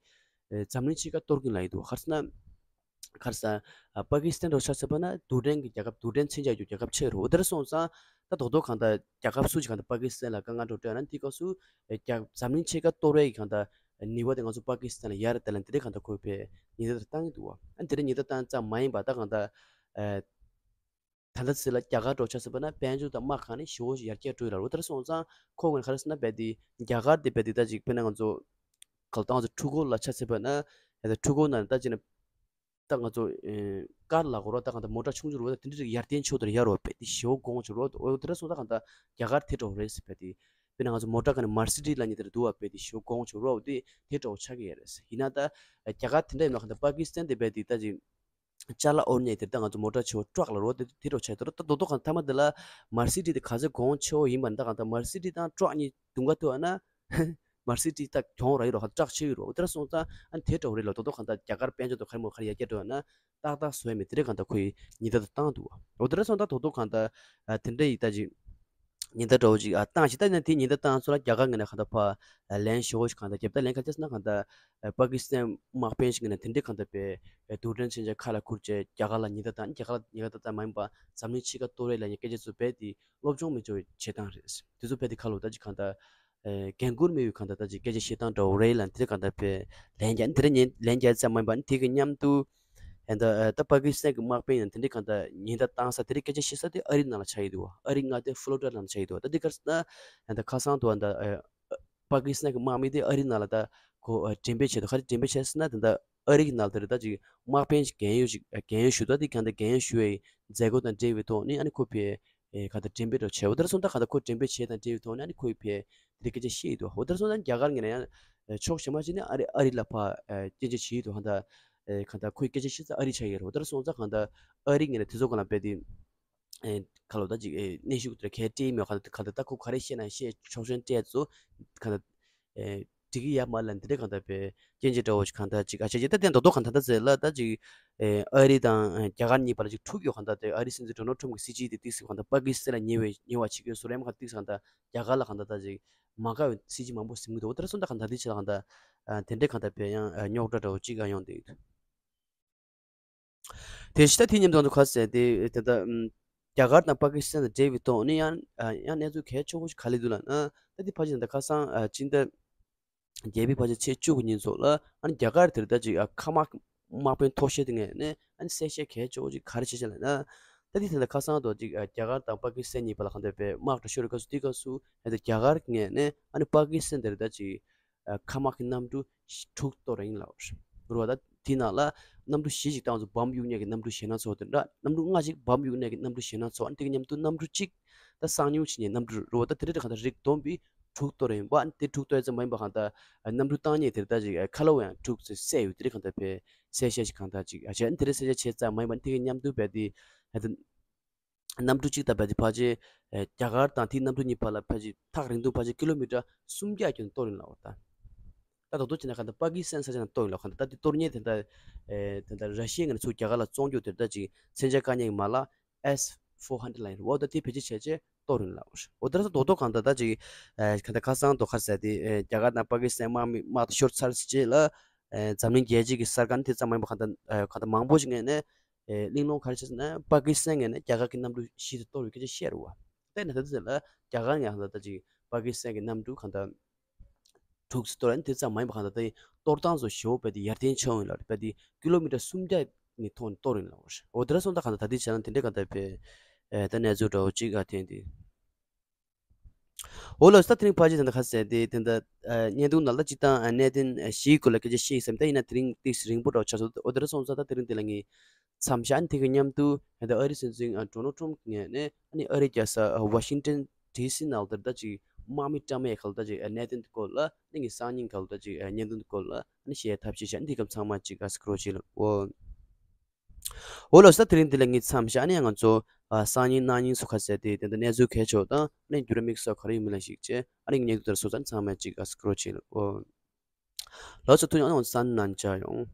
ཨེ་འཛམ་གླིང་ཕྱེད་ཀ་གཏོར་གིན་ལ་ཡོད་འདུག་ག་རེ་ཟེར་ན། ག་རེ་ཟེར་ན། ཨ་པ་ཀི་སི་ཐན་རོ་ཤ་ཟེར་བ་ན་རྡུལ་ཕྲན་གྱི་རྒྱལ་ཁབ་རྡུལ་ཕྲན་མཚོན་ཆ་ཡོད་རྒྱུ་རྒྱལ་ཁབ་ཆེ་རུ་འོ་དེར་སོང་ཙང་ ད་རྡོག་རྡོག་གང་ལྟར་རྒྱ་གར་སུ་ཞིག་གང་ལྟར་པ་ཀི་སི་ཐན་ལ་དཀའ་ངལ་འགྲོ་སྤྲད་ན་དེའི་སྐབས་སུ་རྒྱ་འཛམ་གླིང་ཕྱེད་ཀ་གཏོར་བའི་གང་ལྟར་ནུས་པ་དེ་ང་ཚོ་པ་ཀི་སི་ཐན་ལ་ཡར་དེ་ལ་འདི་འདྲའི་གང་ལྟར་ཁོས་པའི་ཉེན་བརྡ་དེ་བཏང་གི་འདུག་བ། ཨ་འདི་འདྲའི་ཉེན་བརྡ་བཏང་ཙམ་མ་ཡིན་པ་ད་གང་ལྟར་ད་ལྟ་ཚེ་ལ་རྒྱ་གར་འགྲོ་ཆ་ཟེར་བ་ན་དཔལ་འབྱོར་དང་དམག་གང་ནས་ཞེ་བོ་ཞིག་ཡར་རྒྱས་འགྲོ་ཡི་ལ་རོ། དེར་སོང་ཙང་ཁོ་ངོས་ག་རེ་ཟེར་ན་རྦད་དེ་རྒྱ་གར་དེ་རྦད་དེ་ད་ཅིག་དཔེར་ན་ང་ཚོ་གལ་ཏེ་ང་ཚོ་འཕྲུལ་འཁོར་ལ་ཆ་བཞག་པ་ན་ཡ་ད་འཕྲུལ་འཁོར་ནང་ད་ཅིག་ན་ད་ང་ཚོ་ཀར་ལ་གོ་རོ་ད་གང་ད་མོ་ཊ་ཆུང་ཆུང་རོ་ད་དེ་འདྲ་ཡར་བརྟན་ཆོག་དེར་ཡར་རོ་རྦད་དེ་ཞེ་བོ་གོང་ཆོག་རོ། འོ་དེ་འདྲ་སོང་ད་གང་ད་རྒྱ་གར་དེ་འདྲ་རེད་ཟེར་རྦད་དེ། དཔེར་ན་ང་ཚོ་མོ་ཊ་ག་ནས་མར་སི་ཌི་ལ་ཉེ་དེར་འདུག་བ་རྦད་དེ་ཞེ་བོ་གོང་ཆོག་རོ་དེ་དེ་འདྲ་ཆགས་ཀྱི་ཡོད་རེད། ཡིན་ན་ད་རྒྱ་གར་དེ་འདྲ་ཡིན་ན་གང་ད་པ་ཀི་སི་ཐན་དེ་རྦད་དེ་ད་ཅིག་ཅ་ལག་དབོར་མཁན་དེ་ད་ང་ཚོ་མོ་ཊ་ཆེ་བོ་ཊག་ལ་རོ་དེ་དེ་འདྲ་ཆགས་དོ་རོ། ད་རྡོག་རྡོག་གང་ཐ་མ་དེ་ལ་མར་སི་ཌི་དེ་ག་ཚོད་གོང་ཆེ་བོ་ཡིན་པ་ན་ད་གང་ད་མར་སི་ཌི་དང་ཊག་གཉིས་བརྡུང་ག་ཐུག་ཨ་ན་མར་སི་ཌི་ད་གྱོང་རག་ཡོད་རོ། ཧ་ཊག་ཆེ་ཡོད་རོ། དེ་འདྲ་སོང་ཙང་ཨ་ནི་དེ་འདྲ་རེད་ལ། རྡོག་རྡོག་གང་ད་རྒྱ་གར་དཔལ་འབྱོར་དང་ག་རེ་མོ་ག་རེ་ཡར་རྒྱས་འགྲོ་ཡོད་ན་ཏག་ཏག་བཟོ་ཡ་མེད། དེ་འདྲ་གང་ད་ཁོ་ཡི་ཉེན་བརྡ་དེ་བཏང་འདུག་བ། འོ་དེ་འདྲ་སོང་ད་རྡོག་རྡོག་གང་ད་དེ་འདྲ་ཡི་ད་ཅིག་ཉེན་བརྡ་འདྲ་བོ་ཅིག་ཨ་བཏང་ཞིག་ད་ནི་དེ་ཉེན་བརྡ་བཏང་ཚོ་ལ་རྒྱ་གར་ངོས་ནས་གང་ལྟར་ཕར་ལན་ཞེ་བོ་ཞིག་གང་ལྟར་རྒྱབ་ད་ལན་ག་ཅི་ཟེར་ན་གང་ལྟར་པ་ཀི་སི་ཐན་དམག་དཔོན་ཞིག་ངོས་ནས་དེ་འདྲའི་གང་ལྟར་པའི་དུག་སྦྲང་མཚོན་ཆ་ཁ་ལ་ཁུར་བྱས་རྒྱ་གར་ལ་ཉེན་བརྡ་བཏང་། རྒྱ་གར་ལ་ཉེན་བརྡ་བཏང་མ་ཡིན་པ་འཛམ་གླིང་ཕྱེད་ཀ་གཏོར་རེས་ལ་ཉེ་སྐད་ཆ་ཚོ་རྦད་དེ་སློབ་སྦྱོང་མི་འཇོག་པའི་བྱེད་སྟངས་རེད། དེ་ཚོ་རྦད་དེ་ཁ་ལོ་ད་ཅིག་གང་ལྟར་འགན་ཁུར་མེད་པའི་གང་ལྟར་ད་ཅིག་སྐད་ཆ་བཤད་སྟངས་འདྲ་བོ་རེད་ལ། དེ་འདྲའི་གང་ལྟར་པའི་ལན་རྒྱག་དེ་འདྲ་ཉེན་ལན་རྒྱག་ཙམ་མ་ཡིན་པ་ནི་དེ་གི་མཉམ་དུ། ཨ་ད་ཨ་ད་པ་ཀི་སི་ཐན་གྱི་དམག་དཔོན་ཡང་དེ་འདྲའི་གང་ལྟར་ཉེན་བརྡ་བཏང་ས་དེ་འདྲའི་སྐད་ཆ་བཤད་ས་དེ་ཨ་རི་ནང་ལ་ཆགས་ཡོད་འདུག་བ། ཨ་རི་མངའ་སྡེ་ཕུ་ལོ་རི་ཌ་ནང་ལ་ཆགས་ཡོད་འདུག་བ། ད་འདི་ག་རེ་ཟེར་ན་ཨ་ད་ཁ་སང་དུ་ཨ་ད་ཨ་པ་ཀི་སི་ཐན་གྱི་དམག་མི་དེ་ཨ་རི་ནང་ལ་ད་ཁོ་ཨ་འགྲེམས་སྤེལ་བྱས་འདུག་ག་རེ་འགྲེམས་སྤེལ་བྱས་ཟེར་ན་ད་ད་ཨ་རི་གི་ནང་ལ་དེ་རེད། ད་ཅིག་དམག་དཔོན་ཞིག་རྒན་ཡོལ་ཞིག་རྒན་ཡོལ་ཞུ་ད་དེ་གང་ལྟར་རྒན་ཡོལ་ཞུ་བའི་མཛད་སྒོ་དང་འབྲེལ་བའི་ཐོག་ནས་ཨ་ནི་ཁོ་ཕེ་ཨེ་ག་ད་འགྲེམས་སྤེལ་འདྲ་བྱས། འོ་དེར་སོང་ད་ག་ད་ཁོ་འགྲེམས་སྤེལ་བྱས་དང་འབྲེལ་བའི་ཐོག་ནས་ཨ་ནི་ཁོ་ཕེ་དེ་རེད་སྐད་ཆ་བཤད་ཡོད་འདུག་འོ་དེར་སོང་ད་རྒྱ་གར་ངོས་ནས་ཡང་ཕྱོགས་གཞན་པ་ཅིག་ནས་ཨ་རི་ཨ་རི་ལ་ཕར་སྐད་ཆ་བྱེད་ཡོད་འདུག་གང་ལྟར་ཨེ་གང་ལྟར་ཁོའི་སྐད་ཆ་བཤད་ས་ཨ་རི་ཆགས་ཡོད་རེད། འོ་དེར་སོང་ཙང་གང་ལྟར་ཨ་རི་ངོས་ནས་དེ་ཚོ་གང་ལ་རྦད་དེ་ཨེ་ག་ལོ་ད་ཅིག་ཨེ་གནོན་ཤུགས་དེ་གས་སྤྲད་མེད། གང་ལྟར་གང་ལྟར་ད་ཁོ་ག་རེ་བཤད་ན་བཤད་ཆོག་ཆོག་སྤྲད་ཚོ་གང་ལྟར་ཨེ་འགྲིག་གི་ཡ་མ་ལ་འདི་འདྲ་གང་ལྟར་པའི་སྐྱོན་ཅིག་འདྲ་བོ་ཞིག་གང་ལྟར་ཅིག་ཨ་ཆ་ཅིག་ད་དེ་རྡོག་རྡོག་གང་ལྟར་ད་ཟེར་ལ་ད་ཅིག་ཨེ་ཨ་རི་དང་ཨེ་རྒྱ་གར་གཉིས་བར་ལ་ཅིག་འཁྲུག་ཡོད། གང་ལྟར་དེ་ཨ་རི་སྲིད་འཛིན་ཌོ་ནལ་ཊམ་གྱི་སྲིད་ཇུས་དེ་ཏིག་ཙམ་གང་ལྟར་པ་ཀི་སི་ཐན་ལ་ཉེ་བའི་ཉེ་བ་ཅིག་ཡོད་སོ་རེད། མ་ག་ཏིག་ཙམ་གང་ལྟར་རྒྱ་གར་ལ་གང་ལྟར་ད་ཅིག་མ་དགའ་བའི་སྲིད་ཇུས་མང་པོ་ཟིན་གྱི་འདུག་འོ་དེར་སོང་ད་གང་ལྟར་དེ་ཆ་གང་ལྟར་ཨ་དེ་འདྲའི་གང་ལྟར་པའི་ཡང་ཨ་རྙོག་དྲ་འདྲ་བོ་ཅིག་ཨ་ཡོང་བསྡད་ཡོད། དེ་ཕྱི་ད་དེ་མཉམ་དུ་ང་ཚོ་ཁ་གསལ་དེ་དེ་ད་ཨམ་རྒྱ་གར་དང་པ་ཀི་སི་ཐན་དང་འབྲེལ་བའི་ཐོག་ནས་ཡང་ཨ་ཡང་གནས་ཚུལ་གལ་ཆེ་བོ་ཞིག་ག་རེ་འདུག་ལབ་ན། ད་དེ་ཕལ་ཆེར་ད་ཁ་སང་ཨ་སྤྱི་ཟླ་བརྒྱད་པའི་ཕལ་ཆེར་ཚེས་བཅུ་གི་ཉིན་ཚོ་ལ་ཨ་ནི་རྒྱ་གར་དེར་ད་ཅིག་ཨ་མཁའ་དམག་དམག་དཔོན་མཐོ་ཤོས་དེ་ངོས་ནས་ཨ་ནི་གསལ་བཤད་གལ་ཆེ་བོ་ཅིག་ག་རེ་བྱས་ཤག་ལབ་ན། ད་དེ་དེ་ད་ཁ་སང་དུ་ཅིག་ཨ་རྒྱ་གར་དང་པ་ཀི་སི་ཐན་གཉིས་བར་ལ་གང་ལྟར་པའི་དམག་འགྲོ་ཤོར་བའི་སྐབས་སུ་དེའི་སྐབས་སུ་ཨ་ནི་རྒྱ་གར་ངོས་ནས་ཨ་ནི་པ་ཀི་སི་ཐན་དེར་ད་ཅིག་ཨ་མཁའ་དམག་གི་གནམ་གྲུ་དྲུག་གཏོར་ཡིན་ལབ་རེད་བ། ད་དེའི་ནང་ལ་གནམ་གྲུ་བཞི་ཞིག་བཏང་ཚོ་བམ་གཡུག་མཁན་གྱི་གནམ་གྲུ་ཞེད་སྣང་ཚོགས་དེ་འདྲ། གནམ་གྲུ་ལྔ་ཞིག་བམ་གཡུག་མཁན་གྱི་གནམ་གྲུ་ཞེད་སྣང་ཚོགས། ཨ་ནི་དེ་གི་མཉམ་དུ་གནམ་གྲུ་གཅིག་ད་གསང་ཉུལ་བྱེད་མཁན་གནམ་གྲུ་རེད་བ། ད་དེ་འདྲ་གང་ལྟར་རིགས་བསྡོམས་པའི་དྲུག་གཏོར་ཡིན་པ། ཨ་ནི་དེ་དྲུག་གཏོར་ཡ་ཙམ་མ་ཡིན་པ་གང་ལྟར་གནམ་གྲུ་བཏང་མཁན་དེར་ད་ཅིག་ཁ་ལོ་ཡང་དྲུག་ཙམ་བསད་ཡོད། དེ་འདྲ་གང་ལྟར་བས་གསལ་བཤད་ཞིག་གང་ལྟར་ཅིག་ཨ་བྱས། ཨ་ནི་དེ་འདྲ་གསལ་བཤད་བྱས་ཙམ་མ་ཡིན་པ། ཨ་ནི་དེ་གི་མཉམ་དུ་བས་དེ་གནམ་གྲུ་གཅིག་དང་བས་དེ་ཕལ་ཆེར་ཨེ་རྒྱ་གར་དང་དེའི་གནམ་གྲུ་གཉིས་བར་ལ་ཕལ་ཆེར་ཐག་རིང་ཐུང་ཕལ་ཆེར་ཀི་ལོ་མི་ཊར་སུམ་བརྒྱ་ཀྱང་གཏོར་ཡིན་ལབ་པ་དང་། ད་ད་དུང་བྱས་ན་གང་ལྟར་པ་ཀི་སི་ཐན་ས་ཆ་ནང་གཏོར་ཡིན་ལབ། གང་ལྟར་ད་དེ་གཏོར་མཁན་དེ་འདྲ་ཨེ་དེ་འདྲ་ར་ཤི་ཡའི་ངོས་ནས་ཚུར་རྒྱ་གར་ལ་བཙོང་རྒྱུ་དེ་འདྲ་ཅིག་མཚོན་ཆ་བཀག་མཁན་གྱི་མ་ལག་ཨེས་ཕོར་ཧན་ཌེཌ་ལབ་ཡིན་རེད་བ། ད་དེ་བེད་སྤྱོད་བྱས་བྱས་གཏོར་ཡིན་ལབ། འོ་དེ་འདྲ་ས་རྡོག་རྡོག་གང་ལྟར་ད་ཅིག་ཨེ་གང་ལྟར་ཁ་སང་རྡོག་ཁ་ཟེར་དེ་ཨེ་རྒྱ་གར་དང་པ་ཀི་སི་ཐན་དམག་མི་དམག་དེ་ཤོར་ཚར་རྗེས་ལ་ཨེ་འཛམ་གླིང་རྒྱལ་སྤྱི་གི་གསར་ཁང་དེ་ཙམ་མ་ཡིན་པ་གང་ལྟར་ཨེ་གང་ལྟར་མང་པོ་ཞིག་ངོས་ནས་ཨེ་གླེང་སློང་ག་རེ་བྱས་ཟེར་ན། པ་ཀི་སི་ཐན་ངོས་ནས་རྒྱ་གར་གྱི་གནམ་གྲུ་བཞི་དེ་གཏོར་བའི་སྐད་ཆ་བཤད་རེད་བ། དེ་ནས་ད་ལྟ་ལ་རྒྱ་གར་ངོས་ནས་ད་ལྟ་ཅིག་པ་ཀི་སི་ཐན་གྱི་གནམ་གྲུ་གང་ལྟར་དྲུག་ཙམ་གཏོར་ཡིན། དེ་ཙམ་མ་ཡིན་པ་གང་ལྟར་ད་གཏོར་སྟངས་ཚོ་ཞེ་བོ་བས་དེ་ཡར་ཐོན་བྱུང་ཡོད་ལབ་རེད། བས་དེ་ཀི་ལོ་མི་ཊར་སུམ་བརྒྱ་ནས་ཐོག་ནས་གཏོར་ཡིན་ལབ་རེད། འོ་དེ་འདྲ་སོང་ད་གང་ལྟར་ད་ལྟའི་ཆ་ནས་དེ་འདྲའི་གང་ལྟར་བས་ཨེ་ད་གནས་ཚུལ་འདྲ་བོ་ཅིག་ཨ་ཐོན་དེ། འོ་ལགས་སོ། ད་དེ་རིང་ཕལ་ཆེར་ད་ལྟ་ཁ་གསལ་དེ་དེ་འདྲ་ཨ་བརྙན་ཐུང་ནང་ལ་སྤྱིར་བཏང་ཨ་གནད་དོན་ཨ་བཞིའི་སྐོར་ལ་སྐད་ཆ་བཤད་ཡིན་བསམ། ད་ཡིན་ན་དེ་རིང་ཏོག་ཙམ་རིང་པོ་འདྲ་བོ་ཆགས་སོང་། འོ་དེ་འདྲ་སོང་ཙང་ད་དེ་རིང་འདི་ལ་ངས་མཚམས་བཞག་ཨ་ནི་དེ་གི་མཉམ་དུ་ད་ལྟ་ཨ་རིའི་སྲིད་འཛིན་ཨ་ཌོ་ནལ་ཊམ་ངོས་ནས་ཨ་ནི་ཨ་རིའི་རྒྱལ་ས་ཨ་ཝ་ཤིང་ཊོན་ཌི་སི་ནང་ལ་ད་ལྟ་ཅིག་དམག་མི་བཀྲམ་ཡས་སྐོར་ལ་ད་ཅིག་ཨ་གནད་དོན་དེ་སྐོར་ལ་ཨ་ནི་ངས་སང་ཉིན་སྐོར་ལ་ད་ཅིག་ཨ་གནད་དོན་དེ་སྐོར་ལ་ཨ་ནི་བཤད་ཐབས་ཤེས་བྱས། ཨ་ནི་དེ་ག་ཚང་མ་ཅིག་ཨ་སྐུ་རོགས་བྱེད་ལ་འོ། འོ་ལགས་སོ། ད་དེ་རིང་འདི་ལ་ངས་མཚམས་བཞག་ཨ་ནི་ང་ཚོ་ཨ་སང་ཉིན་གནངས་ཉིན་སུ་ཁ་གསལ་དེ་དེ་འདྲ་གནས་ཚུལ་གལ་ཆེ་བ་དང་ཨ་ནི་འགྱུར་བ་དམིགས་བསལ་ག་རེ་ཡོད་མེད་ལ་གཞིགས་བྱས་ཨ་ནི་ངས་འདི་ལྟར་སོ་ཙང་ཚང་མ་ཅིག་ཨ་སྐུ་རོགས་བྱེད་ལ་འོ། ལགས་སོ། ཐུགས་རྗེ་གནང་། ང་ཚོ་གསན་གནང་བྱ་ཡོང་།